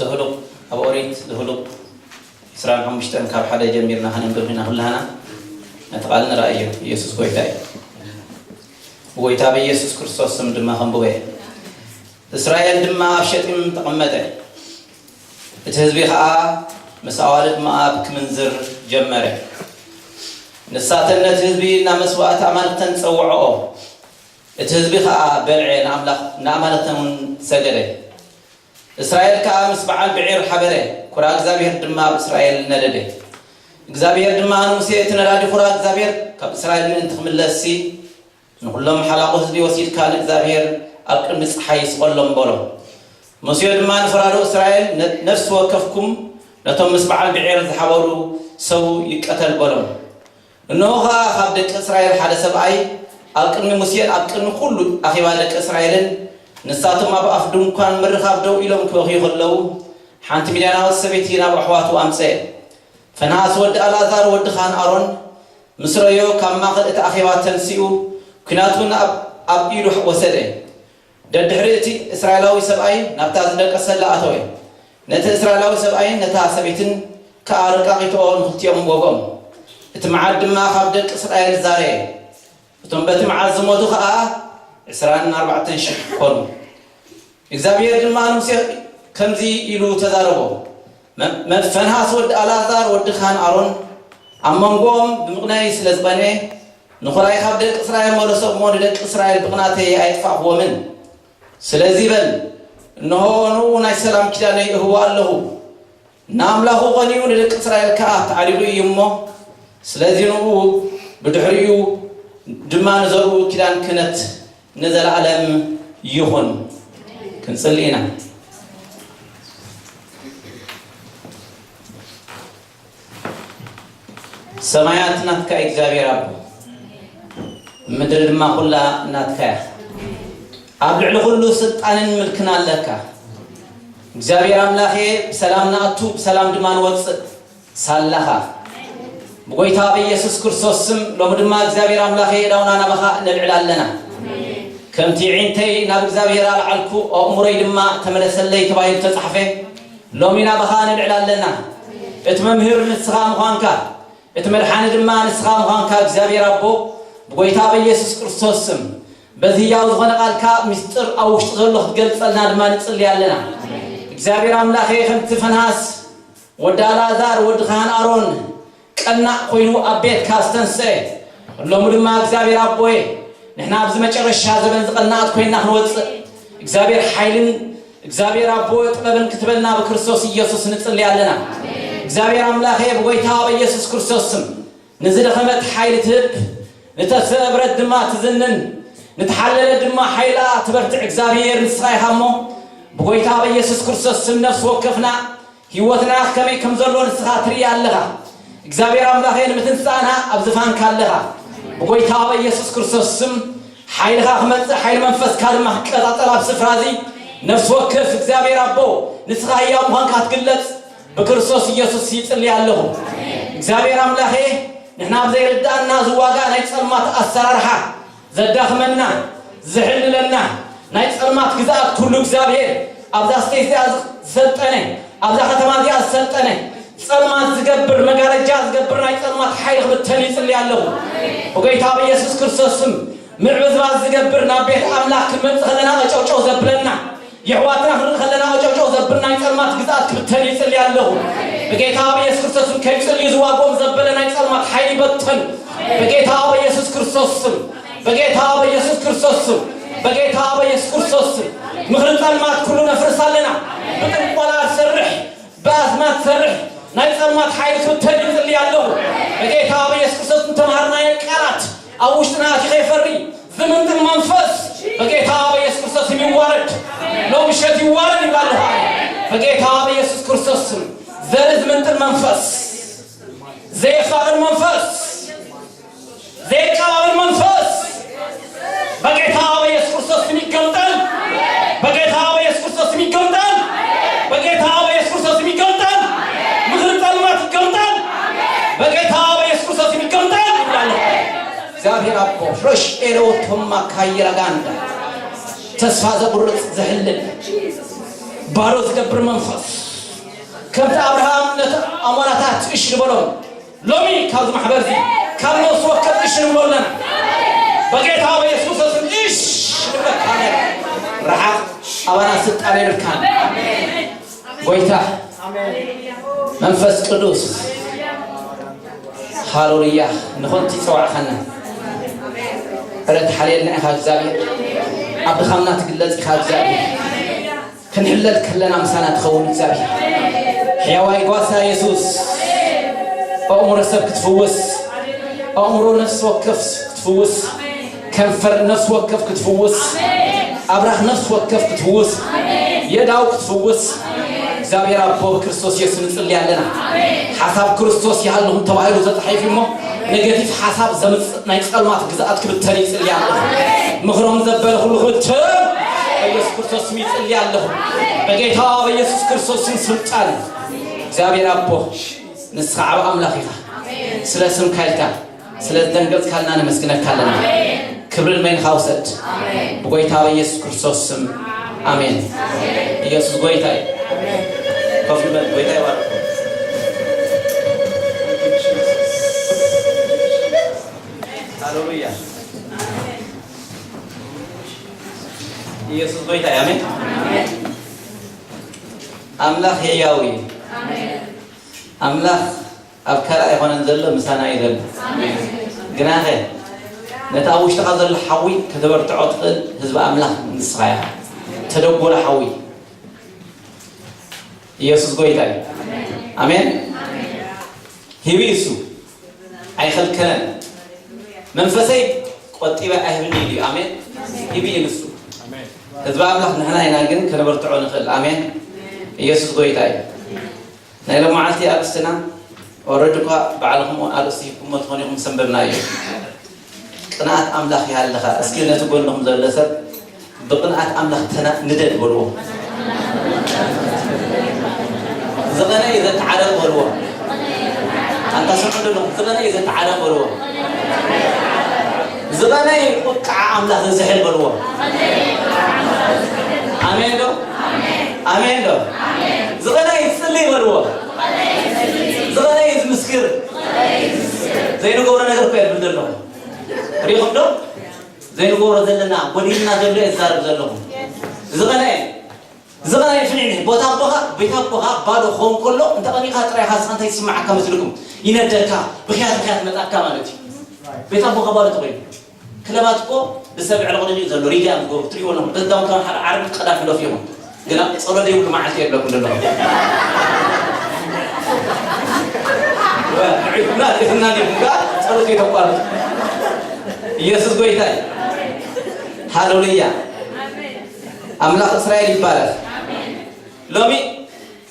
ዘሁሉቕ፣ ኣብ ኦሪት ዘሁሉቕ ዕስራን ሓሙሽተን ካብ ሓደ ጀሚርና ከነንብብ ኢና ኩላህና። ነቲ ቃል ንርኣዮ። ኢየሱስ ጎይታ እዩ። ብጎይታ ብኢየሱስ ክርስቶስ ስም ድማ ከንብቦ እየ። እስራኤል ድማ ኣብ ሸጢም ተቐመጠ። እቲ ህዝቢ ኸኣ ምስ ኣዋልድ ሞኣብ ክምንዝር ጀመረ። ንሳተን ነቲ ህዝቢ ናብ መስዋእቲ ኣማልኽተን ጸውዐኦ። እቲ ህዝቢ ኸኣ በልዐ፣ ንኣምላኽ-፣ ንኣማልኽተን እውን ሰገደ። እስራኤል ከኣ ምስ በዓል ብዔር ሓበረ፣ ኩራ እግዚኣብሔር ድማ ኣብ እስራኤል ነደደ። እግዚኣብሔር ድማ ንሙሴ፣ እቲ ነዳዲ ኩራ እግዚኣብሔር ካብ እስራኤል ምእንቲ ክምለስሲ፣ ንኹሎም ሓላቑ ህዝቢ ወሲድካ ንእግዚኣብሔር ኣብ ቅድሚ ጸሓይ ስቐሎም በሎ። ሙሴ ድማ ንፈራዶ እስራኤል፣ ነ-፣ ነፍሲ ወከፍኩም ነቶም ምስ በዓል ብዔር ዝሓበሩ ሰው ይቀተል በሎም። እንሆ ኸኣ ካብ ደቂ እስራኤል ሓደ ሰብኣይ ኣብ ቅድሚ ሙሴን ኣብ ቅድሚ ኩሉ ኣኼባ ደቂ እስራኤልን፣ ንሳቶም ኣብ ኣፍ ድንኳን ምርኻብ ደው ኢሎም ክበኽዩ ከለዉ፣ ሓንቲ ሚድያናዊት ሰበይቲ ናብ ኣሕዋቱ ኣምጸኤ። ፈንሃስ ወዲ ኣልኣዛር ወዲ ካህን ኣሮን ምስ ረዮ፣ ካብ ማእከል እቲ ኣኼባ ተንሲኡ፣ ኲናት እውን ኣብ፣ ኣብ ኢዱ ወሰደ። ደድሕሪ እቲ እስራኤላዊ ሰብኣይ ናብታ ዝደቀሰላ ኣተወ። ነቲ እስራኤላዊ ሰብኣይን ነታ ሰበይትን ከኣ ርቃቒትኦ ንኽልቲኦም ወግኦም። እቲ መዓት ድማ ካብ ደቂ እስራኤል ዛረየ። እቶም በቲ መዓት ዝሞቱ ኸኣ ዕስራን ኣርባዕተን ሽሕ ኮኑ። እግዚኣብሔር ድማ ንሙሴ ከምዚ ኢሉ ተዛረቦ፣ መ-፣ መ-፣ ፈንሃስ ወዲ ኣልኣዛር ወዲ ካህን ኣሮን ኣብ መንጎኦም ብምቕናይ ስለ ዝቐንየ፣ ንኹራይ ካብ ደቂ እስራኤል መለሶ እሞ ንደቂ እስራኤል ብቕናተይ ኣየጥፋእክዎምን። ስለዚ በል፣ እንሆ ንኡ ናይ ሰላም ኪዳነይ እህቦ ኣለኹ። ንኣምላኹ ቐንዩ ንደቂ እስራኤል ከኣ ተዓሊሉ እዩ እሞ፣ ስለዚ ንኡ ብድሕሪኡ ድማ ንዘርኡ ኪዳን ክህነት ንዘለኣለም ይኹን። ክንጽሊ ኢና። ሰማያት ናትካ እዩ እግዚኣብሔር ኣቦ፣ ምድሪ ድማ ኩላ ናትካ እያ። ኣብ ልዕሊ ኩሉ ስልጣንን ምልክን ኣለካ። እግዚኣብሔር ኣምላኸ፣ ብሰላም ንኣቱ ብሰላም ድማ ንወፅእ ሳላኻ፣ ብጎይታ ብኢየሱስ ክርስቶስ ስም ሎሚ ድማ እግዚኣብሔር ኣምላኸ፣ የእዳውና ናባኻ ነልዕል ኣለና። ከምቲ ዒንተይ ናብ እግዚኣብሔር ኣልዓልኩ፣ ኣእምሮይ ድማ ተመለሰለይ ተባሂሉ ተጻሕፈ፣ ሎሚ ናባኻ ነልዕል ኣለና። እቲ መምህር ንስኻ ምዃንካ፣ እቲ መድሓኒ ድማ ንስኻ ምዃንካ እግዚኣብሔር ኣቦ፣ ብጎይታ ብኢየሱስ ክርስቶስ ስም፣ በዚ ህያው ዝኾነ ቃልካ ምስጢር ኣብ ውሽጢ ዘሎ ክትገልጸልና ድማ ንጽሊ ኣለና። እግዚኣብሔር ኣምላኸ፣ ከምቲ ፈንሃስ ወዲ ኣልኣዛር ወዲ ካህን ኣሮን ቀናእ ኮይኑ ኣብ ቤትካ ዝተንስአ፣ ሎሚ ድማ እግዚኣብሔር ኣቦየ፣ ንሕና ኣብዚ መጨረሻ ዘበን ዝቐናእት ኮይና ክንወፅእ እግዚኣብሔር ሓይልን እግዚኣብሔር ኣቦ ጥበብን ክትበልና ብክርስቶስ ኢየሱስ ንጽሊ ኣለና። እግዚኣብሔር ኣምላኸ ብጎይታ በኢየሱስ ክርስቶስ ስም ንዝደኸመት ሓይሊ ትህብ፣ ንተሰብረት ድማ ትዝንን፣ ንተሓለለት ድማ ሓይላ ትበርትዕ እግዚኣብሔር ንስኻ ኢኻ እሞ ብጎይታ በኢየሱስ ክርስቶስ ስም ነፍሲ ወከፍና ህይወትና ከመይ ከም ዘሎ ንስኻ ትርኢ ኣለኻ። እግዚኣብሔር ኣምላኸ ንምትንሳእና ኣብ ዝፋንካ ኣለኻ። ብጎይታ በኢየሱስ ክርስቶስ ስም ሓይልኻ ክመጽእ፣ ሓይሊ መንፈስካ ድማ ክቀጻጸል ኣብ ስፍራ እዚ ነፍሲ ወከፍ እግዚኣብሔር ኣቦ ንስኻ ህያው ምዃንካ ክትግለጽ ብክርስቶስ ኢየሱስ ይጽሊ ኣለኹ። እግዚኣብሔር ኣምላኸ ንሕና ኣብ ዘይርድኣና ዝዋጋ ናይ ጸልማት ኣሰራርሓ ዘዳኽመና፣ ዝሕልለና ናይ ጸልማት ግዝኣት ኩሉ እግዚኣብሔር ኣብዛ ስቴት እዚኣ ዝሰልጠነ፣ ኣብዛ ከተማ እዚኣ ዝሰልጠነ ጸልማት ዝገብር፣ መጋረጃ ዝገብር ናይ ጸልማት ሓይሊ ክብተን ይጽሊ ኣለኹ። ብጎይታ ብኢየሱስ ክርስቶስ ስም ምዕብዝባዝ ዝገብር ናብ ቤት ኣምላኽ ክንመጽእ ከለና ቀጨውጨው ዘብለና፣ የሕዋትና ክንርኢ ከለና ቀጨውጨው ዘብል ናይ ጸልማት ግዝኣት ክብተን ይጽሊ ኣለኹ። ብጌታ ብኢየሱስ ክርስቶስ ስም ከይጽልዩ ዝዋግኦም ዘበለ ናይ ጸልማት ሓይሊ ይበተን። ብጌታ ብኢየሱስ ክርስቶስ ስም፣ ብጌታ ብኢየሱስ ክርስቶስ ስም፣ ብጌታ ብኢየሱስ ክርስቶስ ስም ምኽሪ ጸልማት ኩሉ ነፍርስ ኣለና። ብጥንቆላ ዝሰርሕ፣ ብኣስማት ዝሰርሕ ናይ ጸልማት ሓይሊ ክብተን ይጽሊ ኣለኹ። ብጌታ ብኢየሱስ ክርስቶስ ዝተምሃርናዮ ቃላት ኣብ ውሽጥና ኣትዩ ከይፈሪ ዝምንጥል መንፈስ በጌታ በኢየሱስ ክርስቶስ ስም ይዋረድ። ሎሚ ምሸት ይዋረድ ይብላ ኣለኹ። በጌታ በኢየሱስ ክርስቶስ ስም ዘርኢ ዝምንጥል መንፈስ፣ ዘየፋቕር መንፈስ፣ ዘየቀባብል መንፈስ በጌታ በኢየሱስ ክርስቶስ ስም ይገምጠል። በጌታ በኢየሱስ ክርስቶስ ስም ይገምጠል። በጌታ በኢየሱስ ክርስቶስ ስም ይገምጠል። ምኽሪ ጸልማት ይገምጠል። በጌታ በኢየሱስ ክርስቶስ ስም ይገምጠል ይብላ ኣለኹ። እግዚኣብሔር ኣቦ ፍረሽ ኤለወቶማ ካይራ ጋንዳ ተስፋ ዘቁርጽ ዘሕልል ባዶ ዝገብር መንፈስ ከምቲ ኣብርሃም ነቲ ኣሞራታት እሽ ዝበሎም፣ ሎሚ ካብዚ ማሕበር እዚ ካብ ነፍሲ ወከፍ እሽ ንብሎ ኣለና። በጌታ በኢየሱስ ስም እሽ ንብለካ ኣለና። ረሓቕ ኣባና ስልጣን የብልካን። ጎይታ መንፈስ ቅዱስ፣ ሃሌሉያ። ንኾንቲ ጸዋዕኻና ዕለት ሓልየልና ኢኻ እግዚኣብሔር። ኣብ ድኻምና ትግለጽ ኢኻ እግዚኣብሔር። ክንሕለል ከለና ምሳና ትኸውን እግዚኣብሔር። ሕያዋይ ጓሳ የሱስ፣ ኣእምሮ ሰብ ክትፍውስ፣ ኣእምሮ ነፍሲ ወከፍ ክትፍውስ፣ ከንፈር ነፍሲ ወከፍ ክትፍውስ፣ ኣብራኽ ነፍሲ ወከፍ ክትፍውስ፣ የዳው ክትፍውስ እግዚኣብሔር ኣቦ ብክርስቶስ የሱስ ንጽሊ ኣለና። ሓሳብ ክርስቶስ ይሃልኹም ተባሂሉ ተጻሒፉ እሞ፣ ኔጌቲቭ ሓሳብ ዘምጽእ ናይ ጸልማት ግዝኣት ክብተን ይጽሊ ኣለኹ። ምኽሮም ዘበለ ኩሉ ክብተን በኢየሱስ ክርስቶስ ስም ይጽሊ ኣለኹ። በጌታ በኢየሱስ ክርስቶስ ስም ስልጣን እግዚኣብሔር ኣቦ፣ ንስኻ ዓብ ኣምላኽ ኢኻ። ስለ ስምካ ኢልካ ስለ ዝደንገጽካልና ነመስግነካ ኣለና። ክብርን መይንኻ ውሰድ። ብጎይታ በኢየሱስ ክርስቶስ ስም ኣሜን። ኢየሱስ ጎይታ እዩ። ኮፍ ንበል። ጎይታ ይባርክ። ሃሌሉያ። ኢየሱስ ጎይታ እዩ። ኣሜን። ኣምላኽ ህያው እዩ። ኣምላኽ ኣብ ካልእ ኣይኮነን ዘሎ፣ ምሳና እዩ ዘሎ። ግናኸ ነቲ ኣብ ውሽጥኻ ዘሎ ሓዊ ከተበርትዖ ትኽእል ህዝቢ ኣምላኽ ንስኻ ኢኻ። ተደጎለ ሓዊ። ኢየሱስ ጎይታ እዩ። ኣሜን። ሂቡ እዩ እሱ። ኣይኸልከለን። መንፈሰይ ቆጢበ ኣይህብን ኢሉ እዩ። ኣሜን። ሂቡ እዩ ንሱ። ህዝቢ ኣምላኽ ንሕና ኢና ግን ከነበርትዖ ንኽእል። ኣሜን። ኢየሱስ ጎይታ እዩ። ናይ ሎማዓልቲ ኣርእስትና ኦረዲ እኳ ባዕልኹም ኣርእስቲ ሂብኩሞ ትኾኑ ኢኹም ሰንበብናዮ። ቅንኣት ኣምላኽ ይሃልኻ። እስኪ ነቲ ጎንኹም ዘሎ ሰብ ብቕንኣት ኣምላኽ ተና-፣ ንደድ በልዎ። ዝቐነ እዩ ዘተዓረቕ በልዎ። ኣንታ ስምዑ ዘለኹም፣ ዝቐነ እዩ ዘተዓረቕ በልዎ። ዝቐነ እዩ ቁጥዓ ኣምላኽ ዝዝሕል በልዎ። ኣሜን ዶ? ኣሜን ዶ? ዝቐነ እዩ ዝጽልይ በልዎ። ዝቐነ እዩ ዝምስክር። ዘይንገብሮ ነገር እኮ የብልን ዘለኹም። ሪኹም ዶ? ዘይንገብሮ ዘለና፣ ጎዲልና ዘሎ እየ ዝዛረብ ዘለኹ። ዝቐነ፣ ዝቐነ ፍልኒ፣ ቦታ ኣቦኻ፣ ቤት ኣቦኻ ባዶ ክኸውን ከሎ፣ እንተ ቀኒኻ ጥራይ ኢኻ፣ ንስኻ እንታይ ይስምዓካ መስልኩም? ይነደካ፣ ብኽያት፣ ብኽያት መጻካ ማለት እዩ። ቤት ኣቦኻ ባዶ ተኾይኑ። ክለባት እኮ ብሰብ ዕለቕ ደቂቕ ዘሎ፣ ሪጋ እዮም ዝገብሩ፣ ትሪእዎ ኣለኹም። በዚ ዳውንታውን ሓደ ዓርቢ ቀዳፊ ሎፍ እዮም። ግና ጸሎት ዘይብሉ መዓልቲ የብለኩም ዘለኹም። ንዑ፣ ናቲኽና ዲኹም ጋር ጸሎት ከይተቋርጡ። ኢየሱስ ጎይታ እዩ። ሃሌሉያ። ኣምላኽ እስራኤል ይባረክ። ሎሚ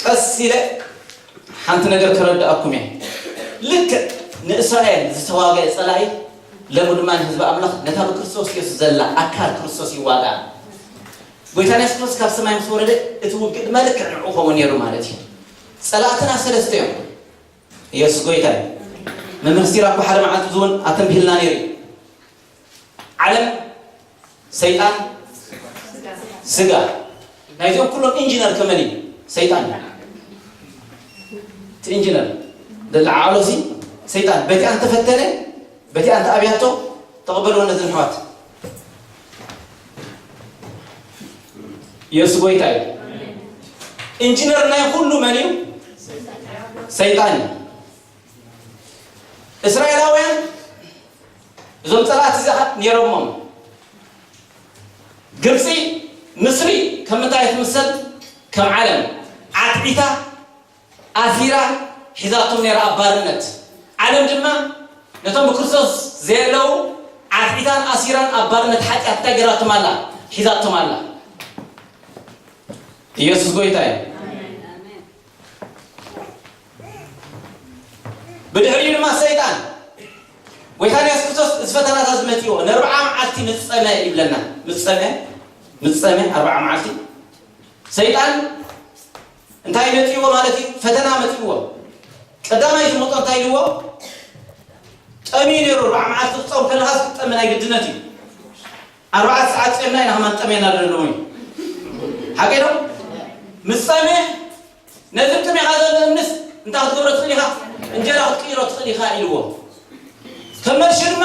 ቀስ ኢለ ሓንቲ ነገር ከረድኣኩም እየ። ልክዕ ንእስራኤል ዝተዋገ ጸላኢ፣ ሎሚ ድማ ንህዝቢ ኣምላኽ ነታ ብክርስቶስ ኢየሱስ ዘላ ኣካል ክርስቶስ ይዋጋ። ጎይታና የሱስ ክርስቶስ ካብ ሰማይ ምስ ወረደ፣ እቲ ውግእ ድማ ልክዕ ንዕኡ ከምኡ ነይሩ ማለት እዩ። ጸላእትና ሰለስተ እዮም። ኢየሱስ ጎይታ እዩ። መምህር ሲራክ ብሓደ መዓልቲ እውን ኣተንቢህልና ነይሩ እዩ። ዓለም፣ ሰይጣን፣ ስጋ። ናይዚኦም ኩሎም ኢንጂነር ከመን እዩ? ሰይጣን እዩ። እቲ ኢንጂነር ዘለዓዕሎ ሲ ሰይጣን። በቲኣ እንተፈተነ፣ በቲኣ እንተኣብያቶ፣ ተቐበልዎ ነዘን ኣሕዋት። ኢየሱስ ጎይታ እዩ። ኢንጂነር ናይ ኩሉ መን እዩ? ሰይጣን እዩ። እስራኤላውያን እዞም ጸላእቲ እዚኣት ነይሮሞም። ግብጺ፣ ምስሪ ከም ምንታይ ትምሰል? ከም ዓለም ዓትዒታ፣ ኣሲራ፣ ሒዛቶም ነይራ ኣብ ባርነት። ዓለም ድማ ነቶም ብክርስቶስ ዘየለዉ ዓትዒታን ኣሲራን ኣብ ባርነት ሓጢኣት እንታይ ገይራቶም ኣላ? ሒዛቶም ኣላ። ኢየሱስ ጎይታ እዩ። ብድሕሪኡ ድማ ሰይጣን፣ ጎይታና የሱስ ክርስቶስ እዚ ፈተናታት መጺእዎ፣ ንኣርብዓ መዓልቲ ምጸመ ይብለና። ምጸመ፣ ምጸመ ኣርብዓ መዓልቲ። ሰይጣን እንታይ መጺእዎ ማለት እዩ? ፈተና መጺእዎ። ቀዳማይ ዝመጾ እንታይ ኢልዎ? ጠምዩ ነይሩ። ኣርብዓ መዓልቲ ክትጾም ከለኻስ ክትጠሚ ናይ ግድነት እዩ። ኣርባዕተ ሰዓት ጾምና ኢና ከማን ጠሜና ኣለዉ። ሓቂ ዶ? ምጸመ ነዚ ጥሜኻ ዘሎ እምንስ እንታይ ክትገብሮ ትኽእል ኢኻ? እንጀራ ክትቅይሮ ትኽእል ኢኻ ኢልዎ። ተመልሹ ድማ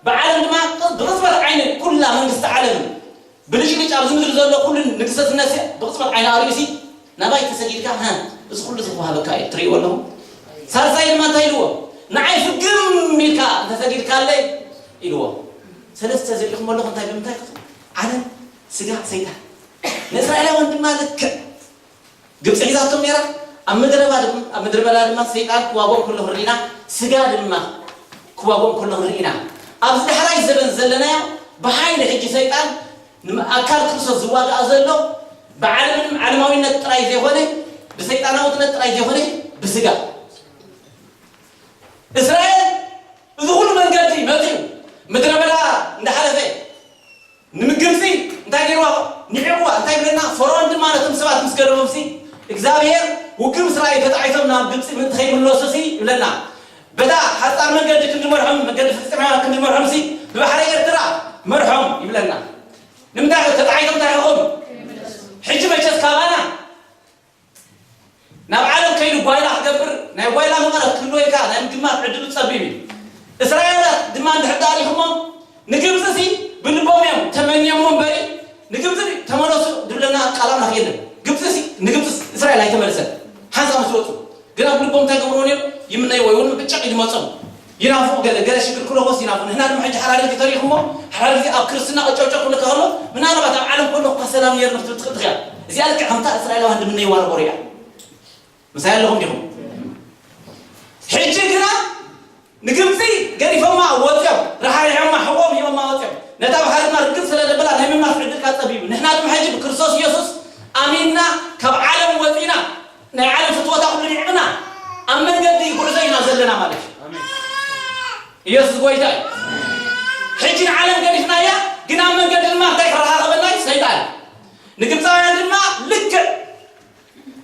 ብዓለም ድማ ብቕጽበት ዓይኒ ኩላ መንግስቲ ዓለም ብልጭልጭ ኣብዚ ምድሪ ዘሎ ኩሉ ንግሰትነት ብቕጽበት ዓይኒ ኣርእዩሲ ናባይ ተሰጊድካ፣ "ሃ፣ እዚ ኩሉ ዝወሃበካ እዩ፣ ትርእይዎ ኣለኹም?" ሳልሳይ ድማ እንታይ ኢልዎ? "ንዓይ ፍግም ኢልካ እንተሰጊድካለይ" ኢልዎ። ሰለስተ ዘሪእኹም ኣለኹም። እንታይ ብምንታይ ክቱ? ዓለም፣ ስጋ፣ ሰይጣን። ንእስራኤላውያን ድማ ልክዕ ግብፂ ሒዛቶም ነይራ። ኣብ ምድረ በዳ ድም-፣ ኣብ ምድረ በዳ ድማ ሰይጣን ክዋግኦም ከሎ ርኢና፣ ስጋ ድማ ክዋግኦም ከሎ ርኢና። ኣብዚ ዳሕራይ ዘበን ዘለናዮ ብሓይሊ ሕጂ ሰይጣን ንኣካል ክርስቶስ ዝዋጋእ ዘሎ ብዓለምን ዓለማዊነት ጥራይ ዘይኮነ፣ ብሰይጣናውነት ጥራይ ዘይኮነ፣ ብስጋ። እስራኤል እዚ ኩሉ መንገዲ መፂኡ ምድረ በዳ እንዳሓለፈ ንምግብፂ እንታይ ገይርዋ? ንዒቕዋ። እንታይ ይብለና? ፈርዖን ድማ ነቶም ሰባት ምስ ገደፎምሲ፣ እግዚኣብሔር ውግእ ምስ ረኣዩ ተጣዒሶም ናብ ግብፂ ምእንቲ ከይምለሱሲ ይብለና። በታ ሓፃር መንገዲ ክንዲ መርሖም፣ መገዲ ፍልስጤማውያን ክንዲ መርሖምሲ፣ ብባሕሪ ኤርትራ መርሖም ይብለና። ንምንታይ ተጣዒሶም እንታይ ይኾኑ? ሕጂ መቸስ ካባና ናብ ዓለም ከይዱ ጓይላ ክገብር፣ ናይ ጓይላ መቐረት ክህልዎ ኢልካ ናይ ምግማት ዕድሉ ጸቢብ እዩ። እስራኤላት ድማ እንድሕር ደኣ ሪኢኹሞም፣ ንግብጺ ሲ ብልቦም እዮም ተመንዮሞ እምበሪ፣ ንግብጺ ተመለሱ ድብለና ቃል ኣምላኽ የለን። ግብጺ ሲ፣ ንግብጺ እስራኤል ኣይተመለሰን። ሓንሳብ ምስ ወጹ ግን ኣብ ልቦም እንታይ ገብርዎ ነይሩ? ይምነይዎ ወይ እውን ብጨቕ ይድመጾም። ይናፍቑ፣ ገለ፣ ገለ ሽግር ክረኽቦስ ይናፍቑ። ንሕና ድማ ሕጂ ሓራሪ ግዜ ተሪእኹሞ፣ ሓራሪ ግዜ ኣብ ክርስትና ቅጨውጨው ክብለካ ከሎ፣ ምናልባት ኣብ ዓለም ከለኹ እኳ ሰላም ነይርና ክትብል ትኽእል ትኽእል። እዚኣ ልክዕ ከምታ እስራኤላውያን ዝምነይዋ ነገር እያ። ምሳይ ኣለኹም ዲኹም? ሕጂ ግና ንግብጺ ገዲፎማ ወጺኦም፣ ራሕሪሖማ፣ ሕቖም ሂቦማ ወጺኦም። ነታ ባሕሪ ድማ ርግጽ ስለ ዘበላ ናይ ምምላስ ዕድልካ ጸቢቡ። ንሕና ድማ ሕጂ ብክርስቶስ ኢየሱስ ኣሚንና ካብ ዓለም ወጺና ናይ ዓለም ፍትወታ ኩሉ ኒዕቕና ኣብ መንገዲ ጉዕዞ ኢና ዘለና ማለት እዩ። ኢየሱስ ጎይታ እዩ። ሕጂ ንዓለም ገዲፍናያ፣ ግን ኣብ መንገዲ ድማ እንታይ ከረኻኸበና እዩ? ሰይጣን። ንግብፃውያን ድማ ልክዕ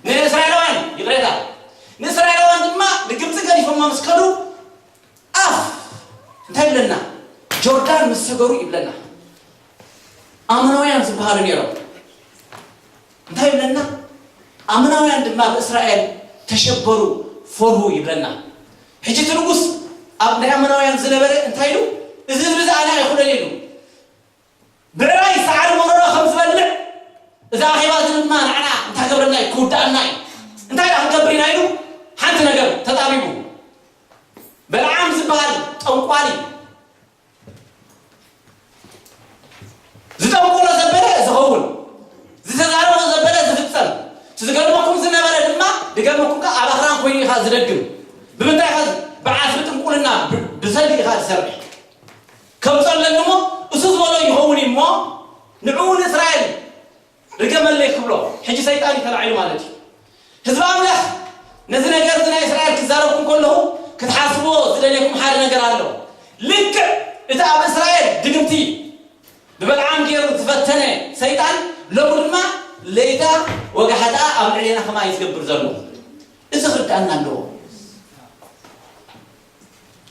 ንእስራኤላውያን፣ ይቕሬታ፣ ንእስራኤላውያን ድማ ንግብፂ ገዲፎማ ምስ ከዱ ኣፍ እንታይ ይብለና? ጆርዳን ምስ ሰገሩ ይብለና። ኣሞናውያን ዝበሃሉ ነይሮም። እንታይ ይብለና? ኣሞናውያን ድማ ብእስራኤል ተሸበሩ፣ ፈርሁ ይብለና። ሕጂ እቲ ንጉስ ኣብ ናይ ኣሞናውያን ዝነበረ እንታይ ኢሉ? እዚ ህዝቢ እዚ ኣነ ኣይኹነን ኢሉ። ብዕራይ ሰዓሪ መረሮ ከም ዝበልዕ፣ እዚ ኣኼባ እዚ ድማ ንዓና እንታይ ገብረና እዩ? ክውድኣና እዩ። እንታይ ደኣ ክንገብር ኢና ኢሉ ሓንቲ ነገር ተጣቢቡ። በለዓም ዝበሃል ጠንቋሊ ዝጠንቆሎ ዘበለ ዝኸውን፣ ዝተዛረቦ ዘበለ ዝፍጸም። እቲ ዝገርመኩም ዝነበረ ድማ፣ ዝገርመኩም ከኣ ኣብ ኣኽራን ኮይኑ ኢኻ ዝደግም። ብምንታይ ኢኻ ዝ-፣ ብዓስቢ ጥንቁልና ብ-፣ ብሰልዲ ኢኻ ዝሰርሕ። ከምጸለኒ እሞ እሱ ዝበሎ ይኸውን እዩ እሞ ንዕኡ ንእስራኤል ርገመለይ ክብሎ፣ ሕጂ ሰይጣን እዩ ተላዒሉ ማለት እዩ። ህዝቢ ኣምላኽ፣ ነዚ ነገር እዚ ናይ እስራኤል ክዛረብኩም ከለኹ ክትሓስብዎ ዝደልየኩም ሓደ ነገር ኣሎ። ልክዕ እቲ ኣብ እስራኤል ድግምቲ ብበልዓም ገይሩ ዝፈተነ ሰይጣን ሎሚ ድማ ለይታ ወጋሕታ ኣብ ልዕሌና ከማይ ዝገብር ዘሎ። እዚ ክርዳእና ኣለዎ።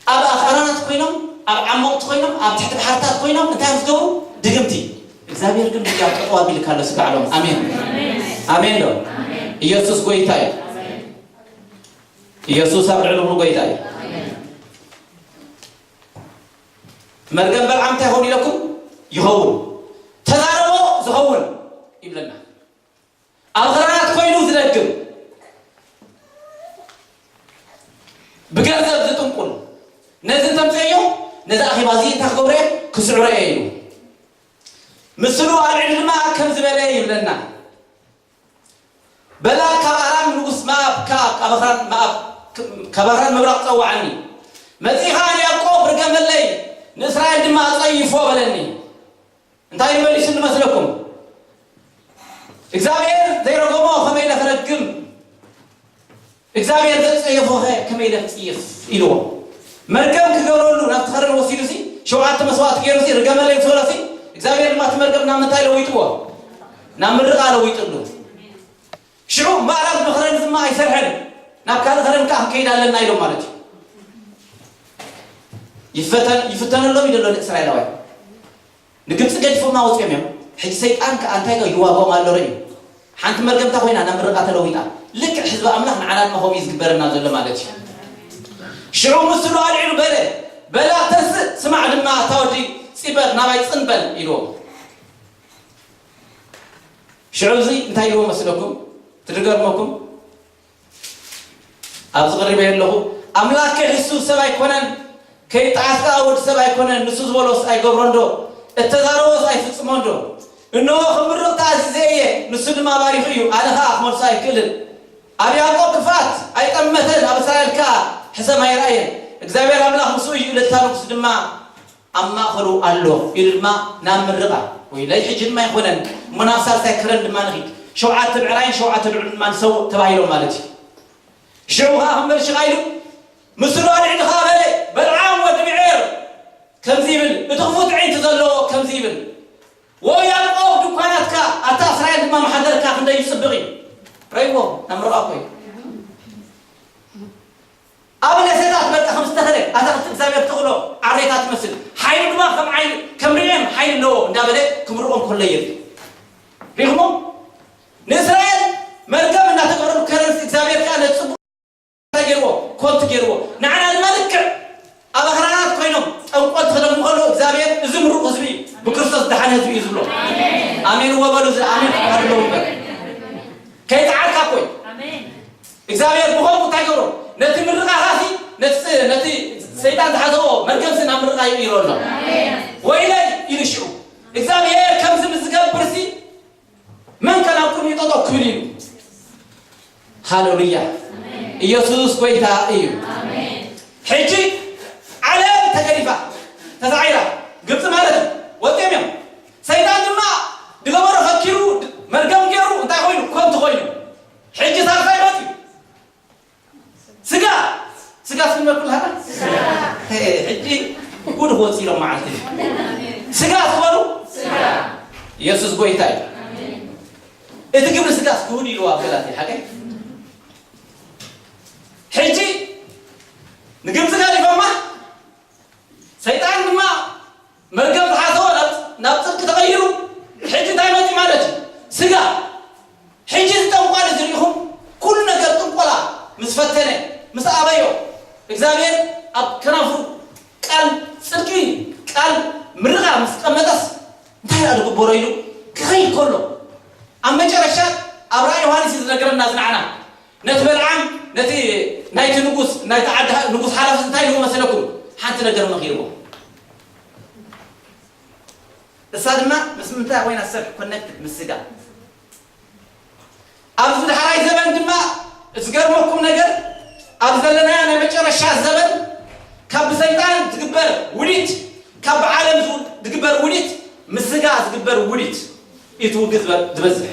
ኣብ ኣኽራናት ኮይኖም፣ ኣብ ዓሞቕቲ ኮይኖም፣ ኣብ ትሕቲ ባሕርታት ኮይኖም እንታይ እዮም ዝገብሩ? ድግምቲ። እግዚኣብሔር ግን ብያም ጠጠው ኣቢልካ ኣሎ ስጋዕ ሎም። ኣሜን። ኣሜን ዶ? ኢየሱስ ጎይታ እዩ። ኢየሱስ ኣብ ልዕሊ ኩሉ ጎይታ እዩ። መርገም በልዓም እንታይ ይኸውን ኢለኩም? ይኸውን። ተዛረቦ ዝኸውን ይብለና። ኣብ ኽራናት ኮይኑ ዝደግም፣ ብገንዘብ ዝጥንቁል፣ ነዚ እንተምፅኤዮ፣ ነዚ ኣኼባ እዚ እንታይ ክገብሮ እየ? ክስዕሮ እየ ኢሉ። ምስሉ ኣልዒሉ ድማ ከም ዝበለ ይብለና። በላ ካብ ኣራም ንጉስ መኣብ፣ ካብ፣ ካብ ኣኽራን መኣብ፣ ካብ ኣኽራን ምብራቕ ጸውዓኒ። መጺኻ ንያዕቆብ ርገመለይ፣ ንእስራኤል ድማ ኣጸይፎ በለኒ። እንታይ ኢሉ መሊሱ ዝመስለኩም? እግዚኣብሔር ዘይረገሞ ከመይ ኢለ ክረግም? እግዚኣብሔር ዘጸየፎኸ ከመይ ኢለ ክጽየፍ? ኢልዎ። መርገም ክገብረሉ ናብቲ ኸረን ወሲዱሲ፣ ሸውዓተ መስዋዕቲ ገይሩሲ፣ ርገመለይ ምስ በሎሲ፣ እግዚኣብሔር ድማ እቲ መርገም ናብ ምንታይ ለዊጥዎ? ናብ ምርቓ ለዊጥሉ። ሽዑ ምዕራብ መኽረን ድማ ኣይሰርሐን፣ ናብ ካልእ ኸረን ከኣ ክንከይድ ኣለና ኢሎም ማለት እዩ። ይፈተን-፣ ይፍተነሎም እዩ ዘሎ ንእስራኤላውያን። ንግብፂ ገዲፎማ ወፂኦም እዮም። ሕጂ ሰይጣን ከኣ እንታይ ይዋግኦም ኣሎ ርእዩ። ሓንቲ መርገምታ ኮይና ናብ ምርቓ ተለዊጣ። ልክዕ ህዝቢ ኣምላኽ ንዓና ድማ ከምኡ እዩ ዝግበረና ዘሎ ማለት እዩ። ሽዑ ምስሉ ኣልዒሉ በለ፣ በላ ተንስእ፣ ስማዕ ድማ፣ ኣታ ወዲ ጺበር ናባይ ጽን በል ኢልዎ። ሽዑ እዚ እንታይ ኢልዎ መስለኩም? ትድገርመኩም? ኣብዚ ቀሪበ ኣለኹ። ኣምላክ ከይሕሱ ሰብ ኣይኮነን፣ ከይጠዓስ ከኣ ወዲ ሰብ ኣይኮነን። ንሱ ዝበሎስ ኣይገብሮን ዶ? እተዛረቦስ ኣይፍጽሞን ዶ? እንሆ ክምርቕ ተኣዚዘ እየ፣ ንሱ ድማ ባሪኹ እዩ፣ ኣነ ኸኣ ክመልሶ ኣይክእልን። ኣብ ያዕቆብ ክፍኣት ኣይጠመተን፣ ኣብ እስራኤል ከኣ ሕሰም ኣይረኣየን። እግዚኣብሔር ኣምላኽ ምስኡ እዩ፣ እልልታ ንጉስ ድማ ኣብ ማእኸሉ ኣሎ ኢሉ ድማ ናብ ምርቓ። ወይለይ ሕጂ ድማ ኣይኮነን እሞ ናብ ሳልሳይ ከረን ድማ ንኺድ። ሸውዓተ ብዕራይን ሸውዓተ ልዑልን ድማ ንሰውእ ተባሂሎም ማለት እዩ። ሽዑ ኸዓ ከም በልሽኻ ኢሉ ምስሉ ኣልዒሉ ኸዓ በለ፣ በልዓም ወዲ ብዔር ከምዚ ይብል፣ እቲ ክፉት ዕይቲ ዘለዎ ከምዚ ይብል፣ ወያዕቆብ ድኳናትካ፣ ኣታ እስራኤል ድማ ማሕደርካ ክንደይ ይጽብቕ እዩ። ረይዎ፣ ናብ ምርቓ እኮ እዩ። ኣብ ለሰታት በቃ ከም ዝተኸለ ኣታኽልቲ እግዚኣብሔር ተኽሎ ዓሬታት ትመስል። ሓይሉ ድማ ከም ዓይኒ፣ ከም ርኤም ሓይሊ ኣለዎ እንዳበለ ክምርቖም ከሎ የርኢ። ሪኹሞ? ንእስራኤል መርገም እናተገበረሉ ከረንስ እግዚኣብሔር ከኣ ነቲ ጽቡቕ እንታይ ገይርዎ? ኮንት ገይርዎ። ንዓና ድማ ልክዕ ኣብ ኣኽራናት ኮይኖም ጠንቆልቲ ክደግሙ ከለዉ እግዚኣብሔር እዚ ምሩቕ ህዝቢ እዩ፣ ብክርስቶስ ዝደሓነ ህዝቢ እዩ ዝብሎ። ኣሜን እዎ በሉ፣ እዚ ኣሜን ክበሃል ኣለዎ እምበር። ከይጠዓርካ እኮ እዩ። እግዚኣብሔር ብኸምኡ እንታይ ገብሮ? ነቲ ምርቓኻሲ፣ ነቲ፣ ነቲ ሰይጣን ዝሓዘዎ መርገምሲ ናብ ምርቓ ይቕይሮ ኣሎ። ወይለይ ኢሉ ሽዑ። እግዚኣብሔር ከምዚ ምስ ዝገብርሲ፣ መን ከ ናብ ቅድሚኡ ጠጠው ክብል ኢሉ? ሃሌሉያ። ኢየሱስ ጐይታ እዩ። ሕጂ ዓለም ተገዲፋ፣ ተሳዒራ፣ ግብፂ ማለት እዩ። ወፂኦም እዮም። ሰይጣን ድማ ዝገበሮ ፈኪሩ፣ መርገም ገይሩ፣ እንታይ ኮይኑ? ኮንቱ ኮይኑ። ሕጂ ሳልሳይ መፅዩ። ስጋ፣ ስጋ ስንበል ኩልሃና? ሄ፣ ሕጂ ጉድ ክወፅእ ኢሎም መዓልቲ። ስጋ ትበሉ? ኢየሱስ ጐይታ እዩ። እቲ ግብሪ ስጋስ ክሁን ኢልዋ ኣብ ገላትያ፣ ሓቀይ? ሕጂ ንግብፂ ገዲፎማ፣ ሰይጣን ድማ መርገም ዝሓዘዎ ናብ፣ ናብ ጽድቂ ተቐይሩ፣ ሕጂ እንታይ መጺኡ ማለት እዩ? ስጋ። ሕጂ እዚ ጠንቋሊ እዚ ርኢኹም፣ ኩሉ ነገር ጥንቆላ ምስ ፈተነ፣ ምስ ኣበዮ፣ እግዚኣብሔር ኣብ ከናፍሩ ቃል ጽድቂ፣ ቃል ምርቓ ምስ ቀመጠስ፣ እንታይ ደኣ ዝግበሮ ኢሉ ክኸይድ ከሎ፣ ኣብ መጨረሻ ኣብ ራእይ ዮሃንስ እዩ ዝነገረና ዝንዓና። ነቲ በልዓም፣ ነቲ ናይቲ ንጉስ፣ ናይቲ ዓዲ ንጉስ ሓላፊ እንታይ ኢልዎ መሰለኩም? ሓንቲ ነገር መኺርዎ። እሳ ድማ ምስ ምንታይ ኮይና ዝሰርሕ ኮኔክትድ ምስ ስጋ። ኣብዚ ዳሕራይ ዘበን ድማ ዝገርመኩም ነገር፣ ኣብ ዘለናዮ ናይ መጨረሻ ዘበን ካብ ብሰይጣን ዝግበር ውዲት፣ ካብ ብዓለም ዝው-፣ ዝግበር ውዲት፣ ምስ ስጋ ዝግበር ውዲት እዩ እቲ ውግእ ዝበ-፣ ዝበዝሕ።